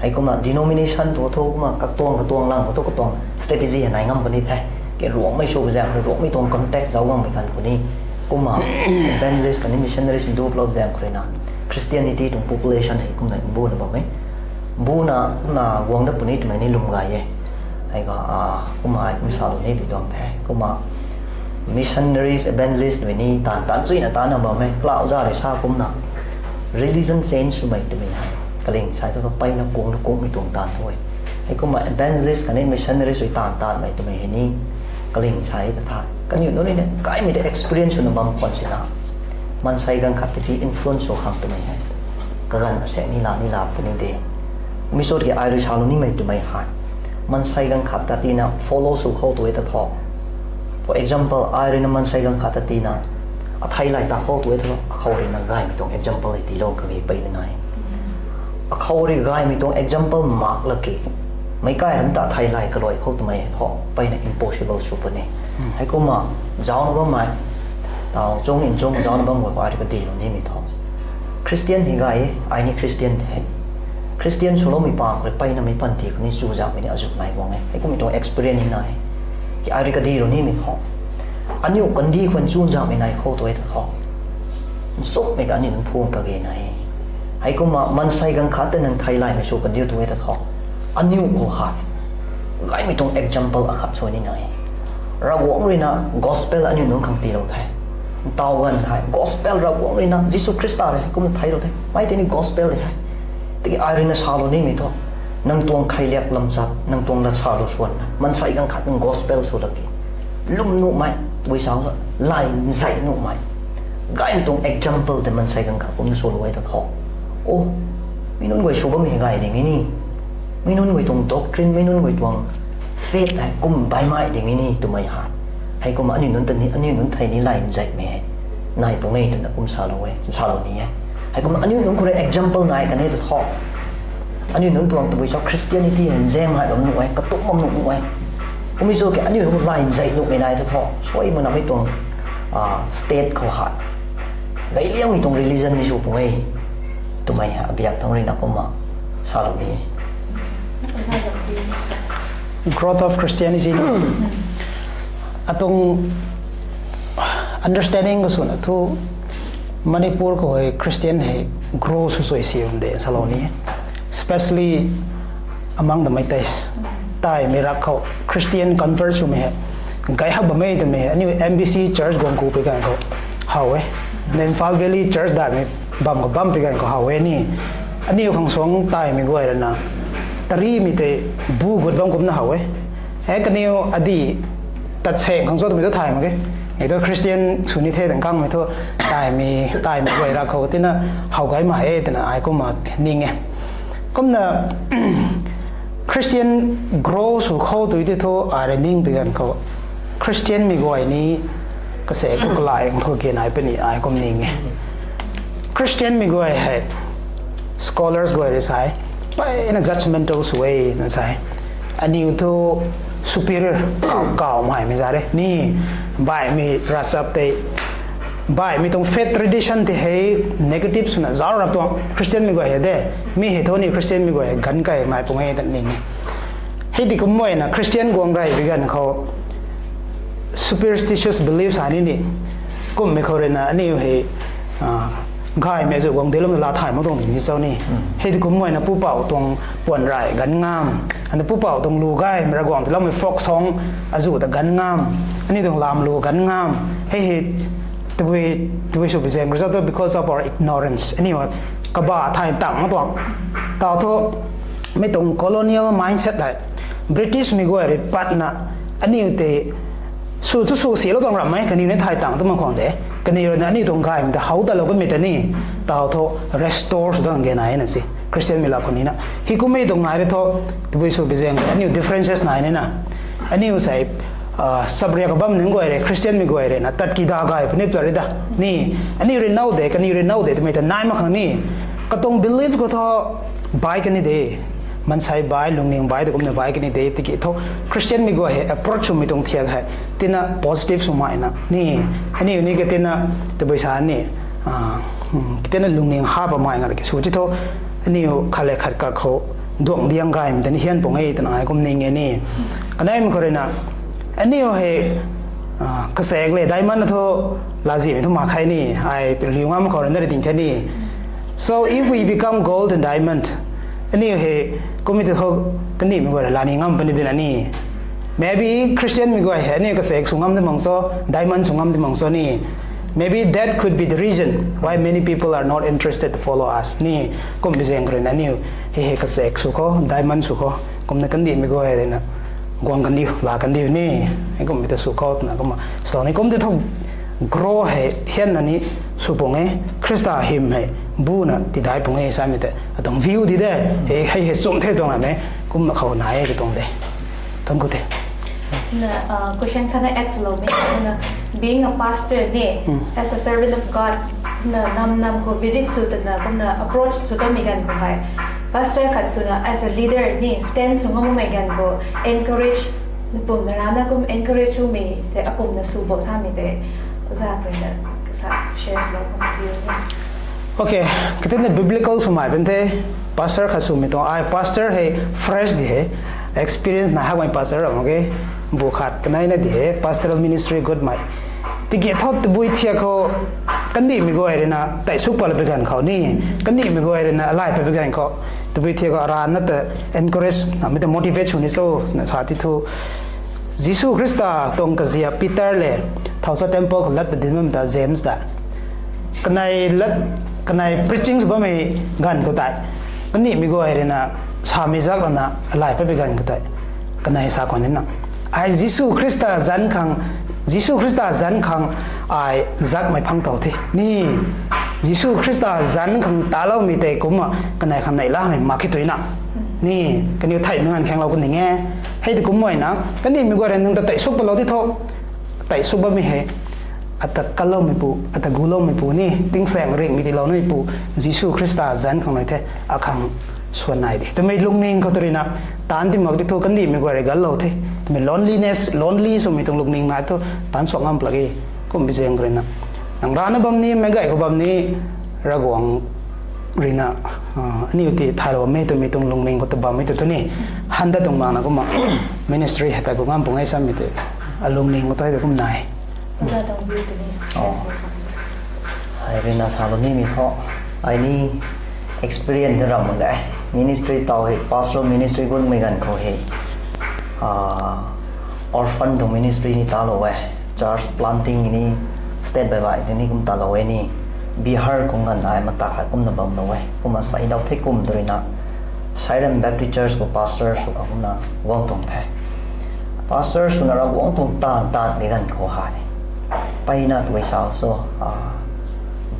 Hei kumna denomination tu thu kumna katuang katuang lang khou thu katuang strategy hei nai ngam puni the. Ke Ruangmei sw zaeng khou Ruangmei tuang contact zauc guangmei kan khou ni kumna evangelist khatni missionaries ndu plou zaeng khou rui na Christianity tuang population hei kumna mbuna bam e. Mbuna kumna guang dat puni twmei ni lwm gay e. Hei ka kumna ai kum salou ni pi tuang the kumna missionaries, evangelist twmei ni taanv taanv chuyna taanvna bam e. Klau za rui sa kumna religion change swmei twmei hei kaling sai thu peyna kung na kungmei tuang taanv thu e. Hei kumna evangelist khatni missionaries rui taanv taanvmei twmei hei ni kaling sai ta tha kaniw nunc rui na kaimei ta experience swna bam khwan sina maansei ganv khat tei influence sw khang twmei hei kaganv asaekc ni la ni la puni de. Mi sut ki ai rui salou nimei twmei hei maansei ganv khat ta tina follow sw khou tu e ta thu, for example ai rui na maansei ganv khat ta tina athei lay ta khou tu e ta thu akhou rui na gaymei tuang example hei tiilou kage peyna nai. Akhou rui gaymei tuang example mak lak ki meic kai ram ta athei lay kaluai khou twmei thu peyna impossible sw puni. Hei kumna zaucna bammei taw chung in chung zaucna bam guay khou ai rui kadilou nimei thu Christian hei gay e, ai ni Christian the. Christian swloumei pang khou rui peyna mei panty khou ni chuzaenghmei ni azuh nai guang e. Hei kummei tuang experience ni nai. Ki ai rui kadilou nimei thu aniu kandih khwan chuzaenghmei nai khou tu e ta thu nchumhmei ta aniu nunc phung kage nai. Hei kumna maansei ganv khat tei nang thei laymei sw kandiu tu e ta thu aniu khou hei gaymei tuang example akhat sw ni nai. Ravguangc rui na gospel aniu nunc khang tiilou the. Ntaw ganv hei gospel Ravguangc rui na Jisu Khrista rui hei kumna theilou the. Mei tei ni gospel de hei. Tiki ai rui na salou nimei thu nang tuang kheiliak lamchat, nang tuang lat salou swan maansei ganv khat nang gospel sw lak ki lwm nuhmei, tabui sa lay nzei nuhmei, gaymei tuang example tei maansei ganv khat kumna swlou e ta thu, o, mi nunc guay sw bammei hei gay ding e ni. Mi nunc guay tuang doctrine, mi nunc guay tuang faith hei kum baihmei ding e ni twmei hei. Hei kumna aniu nunc ta ni, aniu nunc thei ni lay nzeimei hei nai pung e twna kum salou e, salou ni e. Hei kumna aniu nunc khou rui example nai kan e ta thu Aniu nunc tuang tabui cho Christianity hei nzem hei bam nuh e, katuk bam nuh nuh e. Kummei cho ke aniu hei line zai nuh mei nai ta tho, suai mana mei tuang, ah, state khou hei. Gay liang mei tuang religion ni sw pung e. Twmei hei abiak thang rui na kumna salou ni. Growth of Christianity. Atuang understanding khou swna thu Manipur khou hei Christian hei grow sw sui si um de salou ni. Especially among the Meiteis. Taimei rak khou Christian convert swmei hei gay hak bam e twmei hei aniu M B C church guang ku pi ganv khou how e. Then Imphal Valley church daihmei bam khou bam pi ganv khou how e ni. Aniu khang suang taimei guay rui na tarimei tei bu gut bam kumna how e. E kaniw adi tat seng khang cho twmei thu thay mak ge. Ei thu Christian sw ni the tang kangmei thu taimei, taimei guay rak khou tina how gay ma e twna ai kumna ning e. Kumna Christian grow sw khou tui ti thu ai rui ning pi ganv khou Christian mei guay ni kasa thu kalai khang thu ke nai puni ai kum ning e. Christian mei guay hei scholars guay rui sa e, mpeyna judgmental sw e na sa e. Aniu thu superior kaw maimei za re ni, baihmei ravchap tei, baihmei tuang faith tradition tei hei negative swna zauc rap tuang Christian mei guay hei de. Mi hei thu ni Christian mei guay hei ganv kai nai pung e ta ning e. Hei di kumna Christian guang rey pi ganv khou superstitious beliefs ani ni kummei khou rui na aniu hei gaymei azu guang diloumei la thay mak tuang ni cho ni. Hei di kumna pupouc tuang puan rey ganv ngam, ana pupouc tuang lu gaymei ra guang diloumei folk song azu ta ganv ngam, aniu tuang lam lu ganv ngam. Hei hei tabui, tabui sw pi zaeng result because of our ignorance aniu kaba thay tang mak tuang. Tau thu mi tuang colonial mindset hei British mei guay rui patna aniu tei sw thu sw silou tuang ramhmei kaniw ni thay tang tu mak khwang de. Kaniw rui na aniu tuang gaymei ta how talou kamei ta ni tau thu restore sw dang ge nai na si Christian mei lak khou ni na. Hei kummei tuang nai rui thu tabui sw pi zaeng aniu differences nai ni na. Aniu sei sabria kabam ning guay rui Christian mei guay rui na tat ki da gay puni pla rui da ni. Aniu rui now de, kaniw rui now de twmei ta nai mak khang ni katuang belief khou thu bai kani de. Mansei bai, lungning bai, tu kumna bai kani de tiki thu Christian mei guay hei approach swmei tuang thiak hei tina positive swmei na ni. Aniu ni ka tina tabui sa ni tina lungning ha pamei nga ki sw ti thu aniu khat le khat kak khou duang diang gaymei ta ni hian pung e twna ai kum ning e ni. Kaneimei khou rui na aniu hei kasaek le diamond thu lazimei thu mak khe ni, ai liu ngam khou rui na ri ding khe ni. So if we become gold and diamond, aniu hei kummei tu thu kandihmei guay rui la ni ngam puni dina ni. Maybe Christian mei guay hei aniu kasaek sw ngam di mang cho, diamond sw ngam di mang cho ni. Maybe that could be the reason why many people are not interested to follow us ni. Kum pi zaeng khou rui na aniu hei hei kasaek sw khou, diamond sw khou, kumna kandihmei guay rui na guang kandiu, la kandiu ni. Hei kummei ta sw khou twna kumna salou ni kum ti thu grow hei hianna ni sw pung e, Khrista hym hei buna tidai pung e samei tei atuang view di de. Hei hei hei chum the tuang amei kumna khou nai e tuang de. Tuang ku te. Na question sana add swlou mei na, being a pastor ni, as a servant of God, na nam nam khou visit sw twna kumna approach sw tamei ganv khou hei pastor khat swna as a leader ni stand sw ngammei ganv khou encourage, na pum na rana kum encourage swmei tei akumna sw bo samei tei za khou na sa share swlou kum view ni. Okay, katina biblical swmei pen the, pastor khat swmei tuang ai pastor hei fresh di hei, experience na hakmei pastor ram ke, bu khat kanei na di hei pastoral ministry gutmei. Tiki thot tabui thiak khou kandihmei guay rui na tei suk pala pi ganv khou ni, kandihmei guay rui na alai pa pi ganv khou tabui thiak khou aran na ta encourage na mi ta motivate sw ni cho na sa ti thu Jisu Khrista tuang kazia Peter le thau sa temple khou lat pa dinc bam ta James ta kanei lat, kanei preaching sw bammei ganv khou tei kandihmei guay rui na samei zak lana alai pat pi ganv khou tei kanei sa khwan nina, ai Jisu Khrista zanc khang, Jisu Khrista zanc khang ai zakmei phang tow the ni. Jisu Khrista zanc khang taloumei tei kumna kanei khang neihlamei mak khe tuina ni, kaniw theihmei ganv khaenglou kaning e. Hei tei kumna na kandihmei guay rui nang ta tei suk palou ti tho, tei suk bammei hei ata kaloumeipu, ata guloumeipu ni, tingsaeng ringhmei tiiloumeipu Jisu Khrista zanc khang nai the, akhang swan nai de. Twmei lungning khou tu rui na, taanc ti mak di thu kandihmei guay rui ganlou the. Twmei loneliness, lonely swmei tuang lungning nai thu taanc swan ngam plak e. Kum bi zaeng khou rui na, nang rana bam ni, meic gay khou bam ni, Ravguangc rui na, ah, aniu ti thaylou bammei twmei tuang lungning khou ta bammei tu thu ni, handa tuang mak na kumna ministry hei ta kum ngam pung e samei tei, alungning khou tu hei ta kum nai. Oja Tangbiu tei ni. Oh. Hei rui na salou nimei thu, ai ni experience ram mak de. Ministry taw hei, pastoral ministry gunmei ganv khou hei, ah, orphan tuang ministry ni talou e. Church planting ni state bai bai tei ni kum talou e ni. Bihar khou nganv ai matak khat kumna bamlou e. Kumna sai dau thei kum tu rui na, Sairem Baptist Church khou pastor sw khang kumna guang tuang the. Pastor swna Ravguangc tuang taanv taanv ni ganv khou hei, mpeyna tui sa so, ah,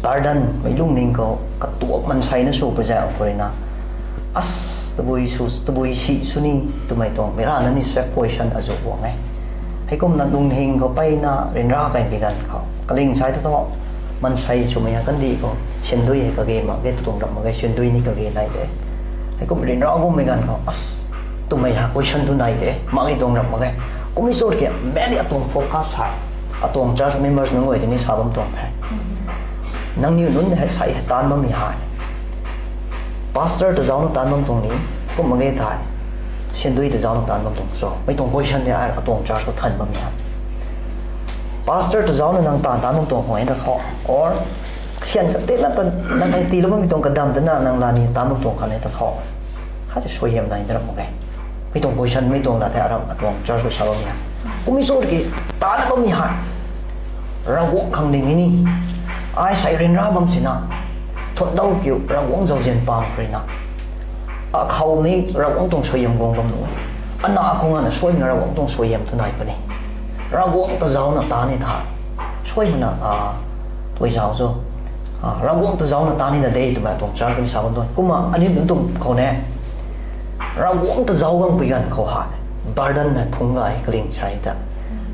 burden, meic lungning khou katuak mansei na sw pui zaeng khou rui na, as, tabui sw, tabui si sw ni, twmei tuang mei rana ni sa question azuh guang e. Heikumna lungning khou mpeyna ryanra kang di ganv khou, kaling sai ta thu, mansei swmei hei kandih khou syandui hei kage mak ge, tu tuang ram mak ge, syandui ni kage nai de. Heikum ryanra gummei ganv khou, as, twmei hei question tu nai de, mak ge tuang ram mak ge. Kum e sw ki, mainly atuang focus hei, atuang church members nunc guay tei ni sa bam tuang the. Nangniw nunc hei sai hei taanc bammei hei, pastor ta zaucna taanc bam tuang ni, kum mak ge thei, syandui ta zaucna taanc bam tuang so, mei tuang question tei ai atuang church khou than bammei hei. Pastor ta zaucna nang taanv taanc bam tuang khwan ta tho, or syan katina ta nang khang tiilou bammei tuang kadam tana nang lani taanc bam tuang khwan ta tho. Khat tei suaihiam nai na ram mak ge. Mei tuang question, mei tuang la thei aram atuang church khou sa bammei hei. Kum e sw ki, taanc bammei hei, Ravguangc khang ding ni, ai sai ryanra bam sina, thundau kiu Ravguangc zauzian pang rui na, akhou ni Ravguangc tuang suaihiam guang bam nuh e. Ana khou nganvna suaimana Ravguangc tuang suaihiam tu nai puni. Ravguangc ta zaucna taanc ni tha, suaimana, ah, tui zauc cho, ah, Ravguangc ta zaucna taanc ni na de twmei tuang church ni sa bam tuang. Kumna aniu nunc tuang khou ne, Ravguangc ta zauc gang pui ganv khou hei, burden hei phungc gay kaling sai ta.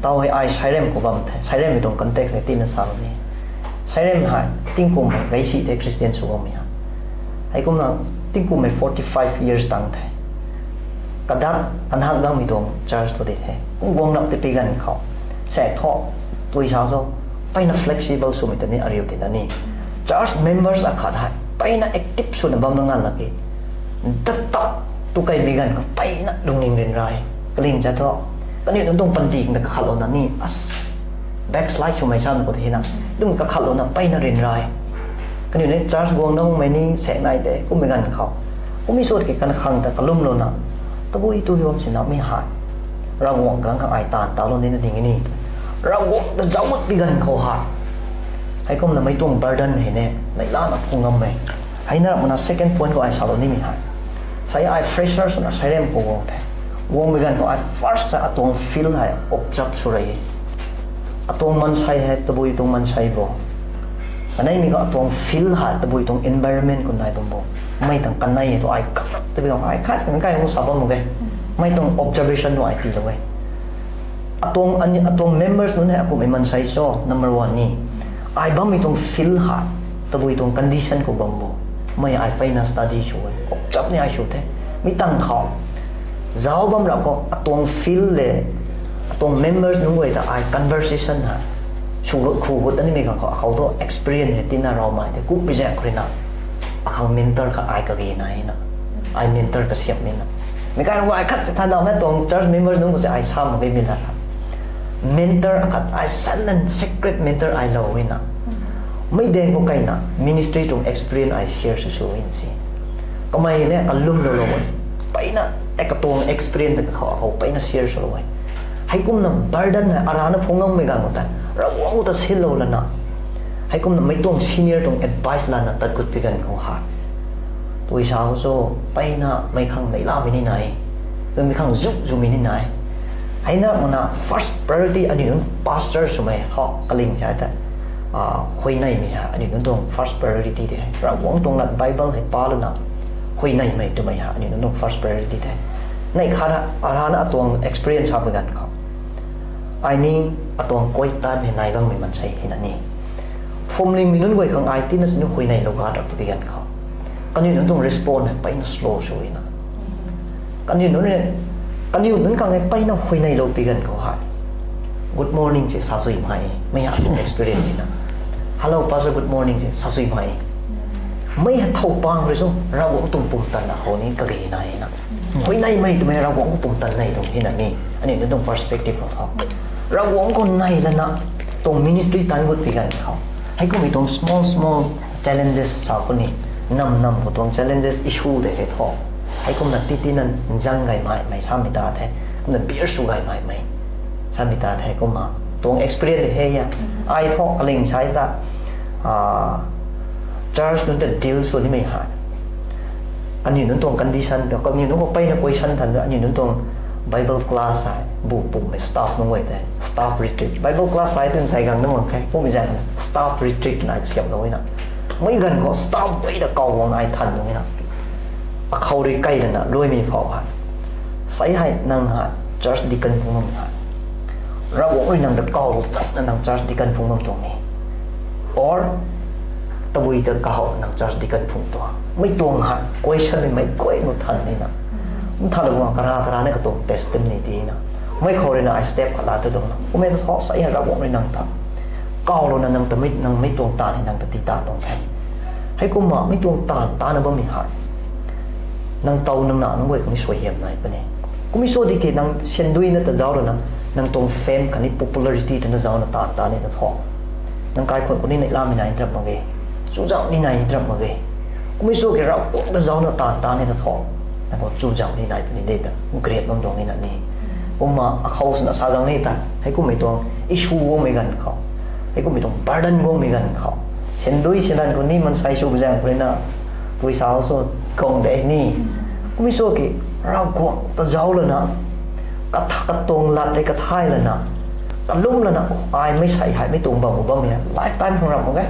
Taw hei ai Sairem khou bam the, Sairemmei tuang context hei tina salou ni. Sairem hei tingkum hei gay si the, Christian sw bammei hei. Heikumna tingkum hei forty five years tang the. Kadak kanhak gangmei tuang church tu di the. Kum guang rap tei pui ganv khou, sa tho, tui sa so, mpeyna flexible swmei ta ni ariu tina ni. Church members akhat hei mpeyna active swna bam na nganv lak e. Tat tap tu kaimei ganv khou mpeyna lungning ryanra e. Kaling sa thu, kaniw nunc tuang panty khang ta kakhatlouna ni, as, backslide swmei sam khou tei na, tum kakhatlouna mpeyna ryanra e. Kaniw ni church guang na mei ni sek nai de, kummei ganv khou, kum e sw ki kan khang ta kalumlouna, tabui tu hi bam sinamei hei, Ravguangc khang khang ai taanv talou ni na ding ni, Ravguangc ta zauc mak pui ganv khou hei, heikumna mei tuang burden hei ne, neihla na phungc ngam e. Hei na ram mak na second point khou ai salou nimei hei, sai ai fresher swna Sairem khou guang the. Guang pui ganv khou ai first sa atuang field hei observe sw rei e. Atuang mansei hei tabui tuang mansei bo, kaneimei khou atuang field hei tabui tuang environment khou nai bam bo, mei tang kanei hei tu ai kap tabui khang ai khat kan kai mak sa bam mak ge. Mei tuang observation tu ai tiilou e. Atuang, ani, atuang members nunc hei akumhmei mansei cho, number one ni, ai bammei tuang field hei tabui tuang condition khou bam bo, mei ai mpeyna study sw e, observe ni ai sw the. Mi tang khou zauc bam rap khou atuang field le, atuang members nunc guay ta ai conversation hei sw gut, khu gut animei khang khou akhou tu experience hei tina raumei tei kummei zaeng khou rui na, akhang mentor khat ai kage nai na, ai mentor kasiamhmei na. Mi kai rui ai khat si thandauhmei tuang church members nunc khou si ai sa mak ge mi la, mentor akhat ai silent secret mentor ai lou e na. Mei daeng khou kaina ministry tuang experience ai share sw sw e si. Kamei ne kalumloulou e, mpeyna, e katuang experience ta kakhou akhou mpeyna share swlou e. Heikumna burden hei arana phungc ngammei ganv khou tei Ravguangc khou ta sinlou lana, heikumna mei tuang senior tuang advice lana tat gut pui ganv khou hei, tui sa khou cho, mpeyna mei khang neihlamei ni nai, mei khang zu zumei ni nai. Hei na mak na first priority aniu nunc pastor swmei hou kaling sa tei, ah, huayneymei hei aniu nunc tuang first priority tei hei, Ravguangc tuang lat Bible hei pa lana huayneymei twmei hei aniu nunc tuang first priority tei. Neih khat na arana atuang experience hapui ganv khou, ai ni atuang quiet time hei nai gangmei mansei hei na ni, phuamlingmei nunc guay khang ai tina sini huayneylou ga rap tu pui ganv khou, Kaniw nunc tuang respond hei peyna slow sw na. Kaniw nunc, kaniw nunc khang hei peyna huayney lou pi ganv khou hei, good morning se sa sui mei, mei ha experience na. Hello pastor, good morning se sa sui mei. Mei ha thow pang rui so Ravguangc tuang pumtan na khou ni kage na na. Huayneymei twmei Ravguangc khou pumtan nei tuang hina ni. Aniu ni tuang perspective khou tho. Ravguangc khou nei lana tuang ministry tan gut pi ganv khou, heikummei tuang small small challenges sa khou ni, nam nam khou tuang challenges issue de hei tho. Heikumna titi na nzang gay mei mei samei ta the. Kumna bear sw gay mei mei samei ta the kumna tuang experience de hei a. Ai tho kaling sai ta, church nunc ta deal sw nimei hei, aniu nunc tuang condition ta, aniu nunc khou peyna question than ta, aniu nunc tuang Bible class hei bu pumei staff nunc guay tei staff retreat, Bible class hei tei sai gang na mang khe, kummei zaeng staff retreat na siamlou na. Mei ganv khou staff guay ta kaw guang ai than nung na. Akhou rui kai lana luaimei phou hei, sai hei nang hei church deacon phung bam hei, Ravguangc rui nang ta kaw chakna nang church deacon phung bam tuang ni, or tabui ta kaw nang church deacon phung tuang, mei tuang hei question ni mei guay nu than ni na. Nthanlou guang kara kara ni katuang testimony ti na. Mei khou rui na ai step khat la ta tuang na, kummei ta tho sai hei Ravguangc rui nang ta kawlouna nang ta mei, nang mei tuang taanv hei nang ta tii taanv tuang the. Heikumna mei tuang taanv taanna bammei hei, nang tow nang na nunc guay khou ni suaihiam nai puni. Kummei sw di ki nang sianduina ta zauc lana, nang tuang fame khatni popularity ta na zaucna taanv taanv ni na tho. Nang kaikhun khou ni neihlamei nai nrap mak ge, chuzaenghmei nai nrap mak ge. Kummei sw ki Ravguangc ta zaucna taanv taanv ni na tho. Nang khou chuzaenghmei nai puni de ta create bam tuang ni na ni. Kumna akhou swna sa gang ni ta, heikummei tuang issue guangmei ganv khou, heikummei tuang burden guangmei ganv khou, siandui sialan khou ni maansei sw zaeng khou rui na, pui sa sw kang de ni. Kummei sw ki Ravguangc ta zauc lana, katha katuang lat hei kathai lana, kalum lana, ai mei sei hei mei tuang bam u bammei hei lifetime khang ram mak ge.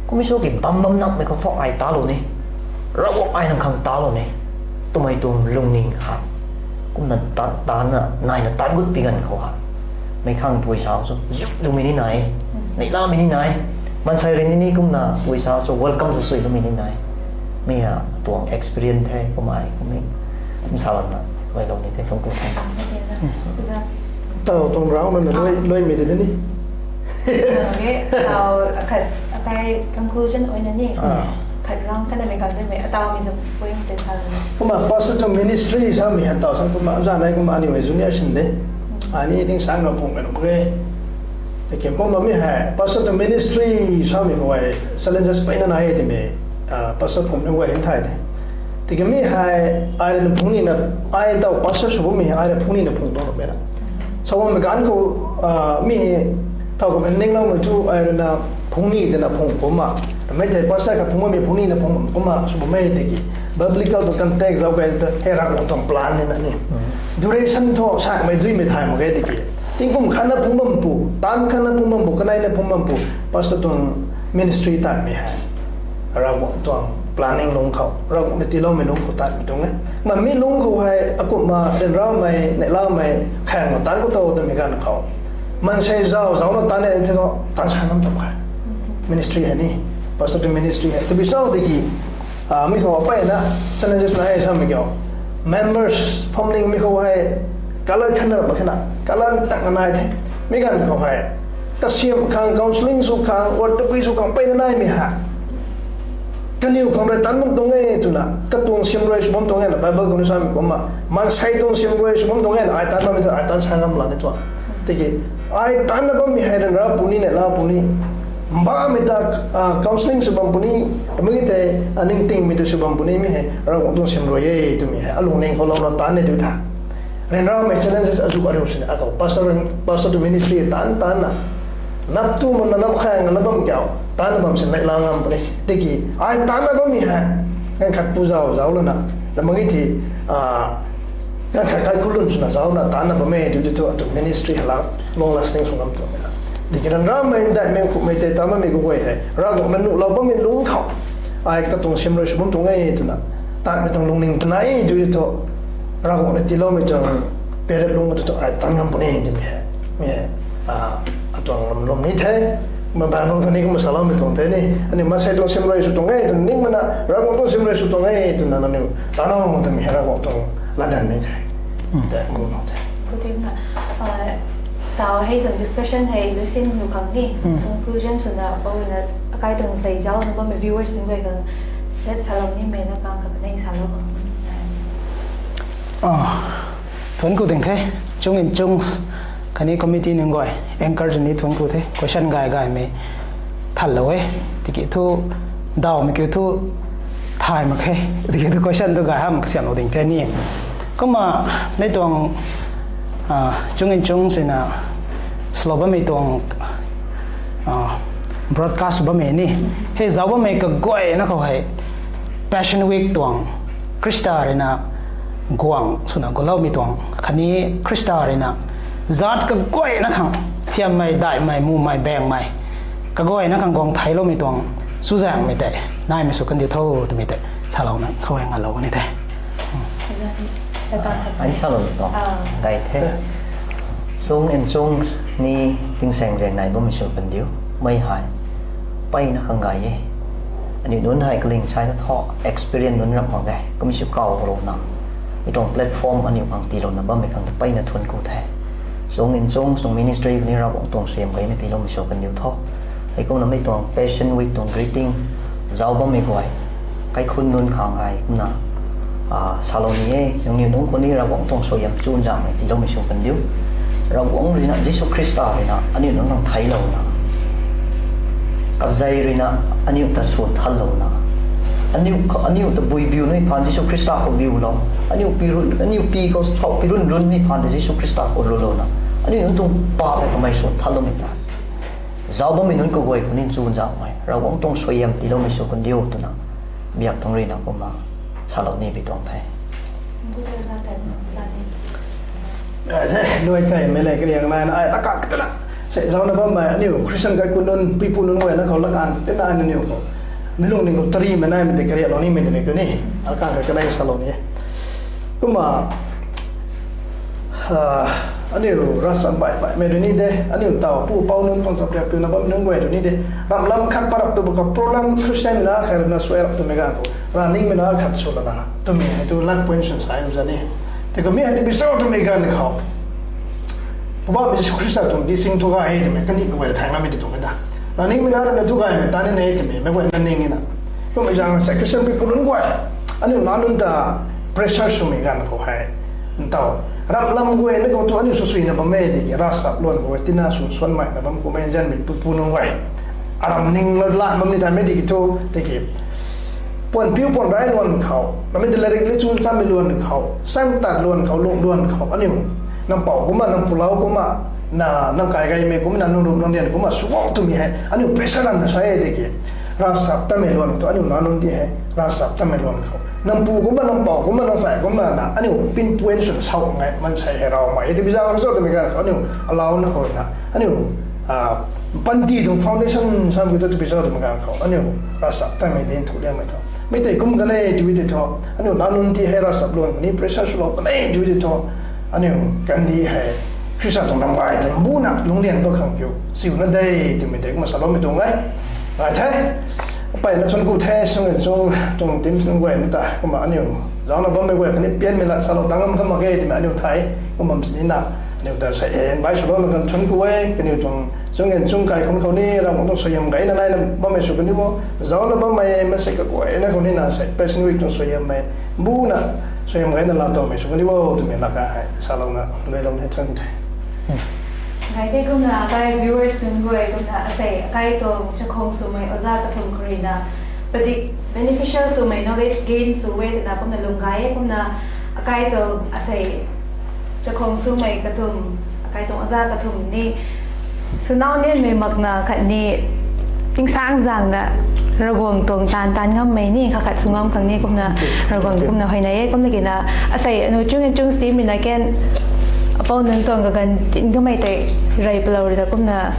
Kummei sw ki bam bam nakmei khou tho ai talou ni, Ravguangc ai nang khang talou ni twmei tuang lungning hei, kumna taanv taanna naina taanv gut pi ganv khou hei, mei khang pui sa sw zuk zumei ni nai, neihlamei ni nai, maansei rui ni ni kumna pui sa sw welcome sw suiloumei ni nai. Mi a tuang experience the kummei kummei, kum sa lana, luailou ni the, conclusion. Tau tuang round na luai, luaimei de ni. Okay, tau khat akai conclusion oina ni. Khat round khatna mei kang de mei, atau mi zam point te sa. Kumna pastor tuang ministry samei hei tau san kumna zanei kumna aniu hei junior sin de. Ani ding sang na phungmei nunc mak ge. Tiki kumna mi hei pastor tuang ministry samei khou hei challenges peyna nai e twmei, pastor phungmei nunc guay ni thay de. Tiki mi hei ai rui na phungni na, ai tau pastor sw bammei hei ai rui phungni na phung tuang na mei na. Sa bammei ganv khou, mi hei tau kumna ningloumei thu ai rui na phungni twna phung kumna, mei thei pastor khat phung bammei phungni na phung kumna sw bammei tiki, biblical tuang context zauc kei ta hei Ravguangc tuang plan ni na ni. Duration thu samei duimei thay mak ge tiki, tingkum khatna phung bam pu, taanv khatna phung bam pu, kaneina phung bam pu, pastor tuang ministry tanmei hei Ravguangc tuang planning lungc khou, Ravguangc na tiiloumei lungc khou tanmei tuang e. Ma mi lungc khou hei akumhna ryanramei, neihlamei, khaeng taanc khou tow twmei ganv khou, maansei zauc zaucna taanc e the khou taanc sa ngam tuang khe. Ministry hei ni, pastor tuang ministry hei tabui zauc tiki, mi khou apeyna challenges nai e samei kiu, members, family mi khou hei color khatna ram mak khe na, color tang nai the. Mi ganv khou hei kasiam khang, counselling sw khang, or tabui sw khang peyna naimei hei, kaniw khang rui taanc bam tuang e twna, katuang siamruai sw bam tuang e na Bible khou ni samei kumna, maansei tuang siamruai sw bam tuang e na ai taanc bammei thu ai taanc sa ngam la ni tuang. Tiki ai taanna bammei hei ryanra puni, neihla puni, mbaumei ta counselling sw bam puni, mei tei ningtingmei tu sw bam puni, mi hei Ravguangc tuang siamruai e twmei hei alungning khou louna taanc ni tu tha. Ryanramei challenges azuh ariu sini akhou pastor, pastor tuang ministry taanc taanna, nap tu makna nap khaeng na bam kiu, taanna bam sini neihla ngam puni. Tiki ai taanna bammei hei ganv khat pu zauc zauc lana, na mak ge thi, ganv khat kaikhunc lun swna zaucna taanna bam e tu tu thu atuang ministry hei la long lasting sw ngam tuang e na. Tiki ryanramei ndaimei khumei tei taanv bammei kaguay hei Ravguangc na nuhlou bammei lungc khou, ai katuang siamruai sw bam tuang e twna, taanmei tuang lungning twna e tu thu, Ravguangc na tiiloumei tuang period lungc tu thu ai taanc ngam puni twmei hei, mi hei atuang lwm lwm ni the. Ma Bible tha ni kumna saloumei tuang the ni. Aniu maansei tuang simrui sw tuang e twna ning mana, Ravguangc tuang simrui sw tuang e twna nangniw ta nang twmei hei Ravguangc tuang latdanv ni the. Hmm. Tei kum nang the. Kuting na, uh, tau hei tuang discussion hei luisin nu khang ni. Hmm. Conclusion swna, pau na, akai tuang sei zauc na bammei viewers nunc guay khang, let's salou ni mei na kang kha kanei salou khang. Ah, thuanc ku ding the, Chung in Chung, khatni committee nunc guay, anchor zani thuanc ku the, question gay gaymei thanlou e, tiki thu, dawmei kiu thu, thay mak khe, tiki thu question thu gay ham kasiamlou ding the ni. Kumna, mei tuang, ah, Chung in Chung sina, swlou bammei tuang, ah, broadcast bammei ni. Hei zauc bammei kaguayna khou hei, Passion Week tuang, Khrista ruina guang swna guloumei tuang, khatni Khrista ruina zaat kaguayna khang, thiammei, daihmei, mumei, baengmei, kaguayna khang guang theicloumei tuang, chuzaenghmei tei naimei sw kandiu tho twmei tei salouna khou e ngalou ni the. Ai salou ni tuang. Ah. Gay the. Chung in Chung ni tingsaeng zaeng nai bammei sw kandiu. Mei hei, mpeyna khang gay e. Aniu nunc hei kaling sai ta thu, experience nunc rap mak ge. Kummei sw kaw louna, mi tuang platform aniu khang tiilouna bammei khang ta mpeyna thuanc ku the. Chung in Chung, Chung ministry khatni Ravguangc tuang suaihiam gayna tiiloumei sw kandiu tho. Heikumna mei tuang Passion Week tuang greeting zauc bammei guay, kaikhunc nunc khang hei kumna, ah, salou ni e, nangniw nunc khou ni Ravguangc tuang suaihiam chuzaenghmei tiiloumei sw kandiu. Ravguangc ruina, Jisu Khrista ruina aniu nunc khang theiclouna, kazei ruina aniu ta swan thanlouna, aniu, aniu tabui biu nimei phaan Jisu Khrista khou biulou, aniu pi run, aniu pi khou thau pi run runmei phaan ta Jisu Khrista khou rulouna, aniu nunc tuang paap hei kamei swan thanloumei ta, zauc bammei nunc kaguay khou ni chuzaenghmei, Ravguangc tuang suaihiam tiiloumei sw kandiu twna, biak tuang ruina kumna salou ni pi tuang the. Ai the, luai kaimei le kariang nai na, ai lakang tina, sei zaucna bammei aniu Christian kaikhunc nunc, puipu nunc guayna khou lakang tina nangniw khou, mi lungning khou tarimei naimei tei kariaklou nimei twmei kuni, lakang ka kanei salou ni. Kumna, ah, aniu ravchap baih baihmei rui ni de, aniu taw pu pou nunc tuang chapriak piuna bammei nunc guay rui ni de, ramh lam khat parap tu bu khou problem Christian na khat ruina suai rap twmei ganv khou, rav ningmei na khat sw lana twmei hei tu lak point swn sai za ni. Tei khou mi hei ti bi cho twmei ganv khou, Poubauhmei Jisu Khrista tuang teaching thu gay e twmei kandihmei guay thaenglamei ti tuang e da. Rav ningmei na ruina thu gaymei ta ni ne twmei meic guayna ning e na. Kummei zaeng sei Christian people nunc guay, aniu nac nunc ta pressure swmei ganv khou hei, ntaw, ramh lam guayna khou thu aniu swsuina bam e tiki ravchap luan khou tina sw suanmei na bam kummei zanmei puipu nunc guay, aram ning la lat bammei thaymei tiki thu, tiki puan piu puan rai luan khou, namei de lairik le chun chammei luan khou, sang tat luan khou, lung luan khou, aniu, nang pou kumna, nang pulou kumna, na, nang kai gaymei kumna, nang rum nang rian kumna sw o twmei hei aniu pressure ramna sa e tiki, ravchap tamei luan khou thu aniu nac nunc ti hei ravchap tamei luan khou, nang pu kumna, nang pou kumna, nang sai kumna na aniu pinpoint swna sau ngai maansei hei raumei e ti bi zaeng rui cho twmei ganv khou aniu alauna khou na aniu, ah, panty tuang foundation sam kiu tu ti bi cho twmei ganv khou aniu ravchap tamei din thu liangmei thu, mi tei kum kanei tw tei thu, aniu nac nunc ti hei ravchap luan khou ni pressure swlou kanei tw tei thu, aniu kandih hei Khrista tuang ramgay ta mbuna lungclian pat khang kiu siuna de twmei tei kumna saloumei tuang e. Ngai the, mpeyna thuanc ku the, Chung in Chung tuang team nunc guay ni ta kumna aniu zaucna bammei guay khatni pianmei lat salou tang ngam kha mak ge twmei aniu thay, kum bam sinina, aniu ta sei e invite swloumei khang thuanc ku e, kaniw tuang Chung in Chung kaikhunc khou ni Ravguangc tuang suaihiam gayna naina bammei sw kaniw o, zaucna bammei maansei kaguayna khou ni na sei Passion Week tuang suaihiammei, mbuna suaihiam gayna laa towmei sw kaniw o twmei laka hei salouna luailou ni thuanc the. Ngai the kumna akai viewers nunc guay kumna asei akai tuang chakhwang swmei oja kathumh khou ruina, padik beneficial swmei knowledge gain sw e twna kumna lwm gay e kumna akai tuang asei chakhwang swmei kathumh, akai tuang oja kathumh ni, swnau nianmei makna khatni, tingsaeng zaengna, Ravguangc tuang taanv taanv ngammei ni khat khat sw ngam khang ni kumna, Ravguangc kumna huayney e kumna kina, asei aniu Chung in Chung team ruina ken, apou nunc tuang kaganv tin kamei tei, rey palou ruina kumna,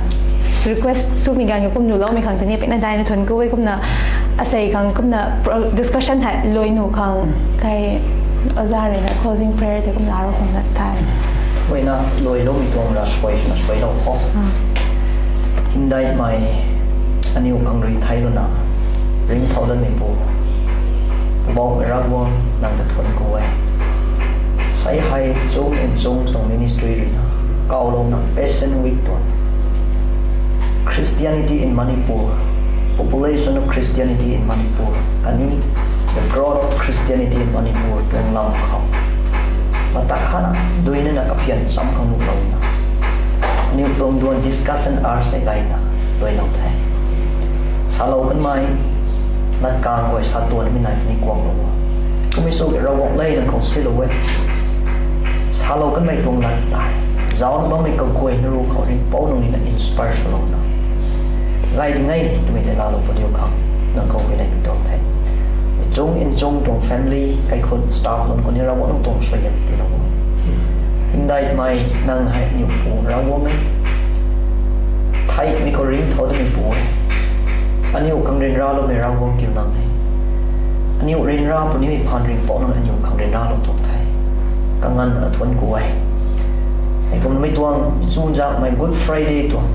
request swmei ganv khou kum nuhloumei khang tei ni peyna daina thuanc ku e kumna, asei khang kumna pro-, discussion hei luai nuh khang, kai oja ruina closing prayer tei kumna laalou khang na thay. Huayna luailoumei tuang ra suai swna suailou khou. Hymdaihmei, aniu khang rui thei luna ringcthau datmei pu, Poubauhmei Ravguangc, nang ta thuanc ku e. Sei hei Chung Nchung tuang ministry ruina kawlouna Passion Week tuang Christianity in Manipur, population of Christianity in Manipur khatni the growth of Christianity in Manipur tuang lam khou mata khana duinana kaphian cham khang nuhlouna aniu tuang duan discussion hour sei gayna duilou the. Salou kanmei, lat kang guay sa tuanmei nai puni kuaklou o. Kummei sw Ravguangc le, nang khou silou e. Salou kanmei tuang lat tei zaucna bammei kaguayna ru khou ringhpouc nunc nina inspire swlouna gay ding e twmei tei laalou padiu khang nang khou huayney pi tuang the. Chung Nchung tuang family, kaikhun, staff nunc khou ni Ravguangc nang tuang suaihiam tiilou o. Hymdaihmei, nang hei aniu pu Ravguangc e. Theihmei khou ringcthau datmei pu e. Aniu khang ryanraloumei Ravguangc kiu nang e. Aniu ryanra punimei phaan ringhpouc nang aniu khang ryanralou tuang the. Kanganvna thuanc ku e. Heikumnamei tuang chuzaenghmei Good Friday tuang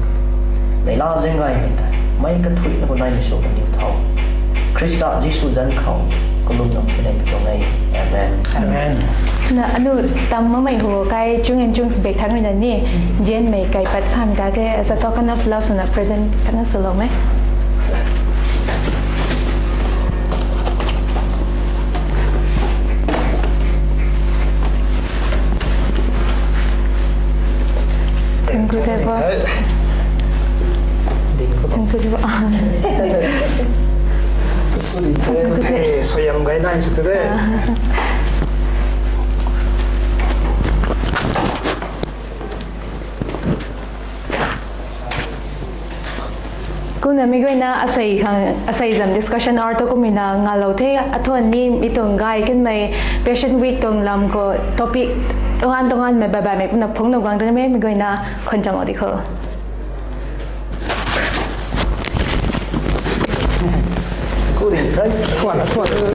neihla zaeng gaymei tei meic kathuicna khou naimei sw kandiu tho. Khrista Jisu zanc khou kalumna huayney pi tuang e. Amen. Amen. Na anu tam makmei hu kai Chung Nchung sbek thangc ruina ni, Nzianmei kaipat samei ta the, as a token of love swna present khatna swloumei. Thank you, Devo. Thank you, Devo. Suaihiam gay nai sw tu de. Kumna mi guayna asei khang, asei zam discussion hour tu kummei na ngalou the. Athuan ni mi tuang gay kanmei Passion Week tuang lam khou topic tuangan tuanganmei baibaimei kumna phungc nuh guang rui mei mi guayna khwan cham o di kho.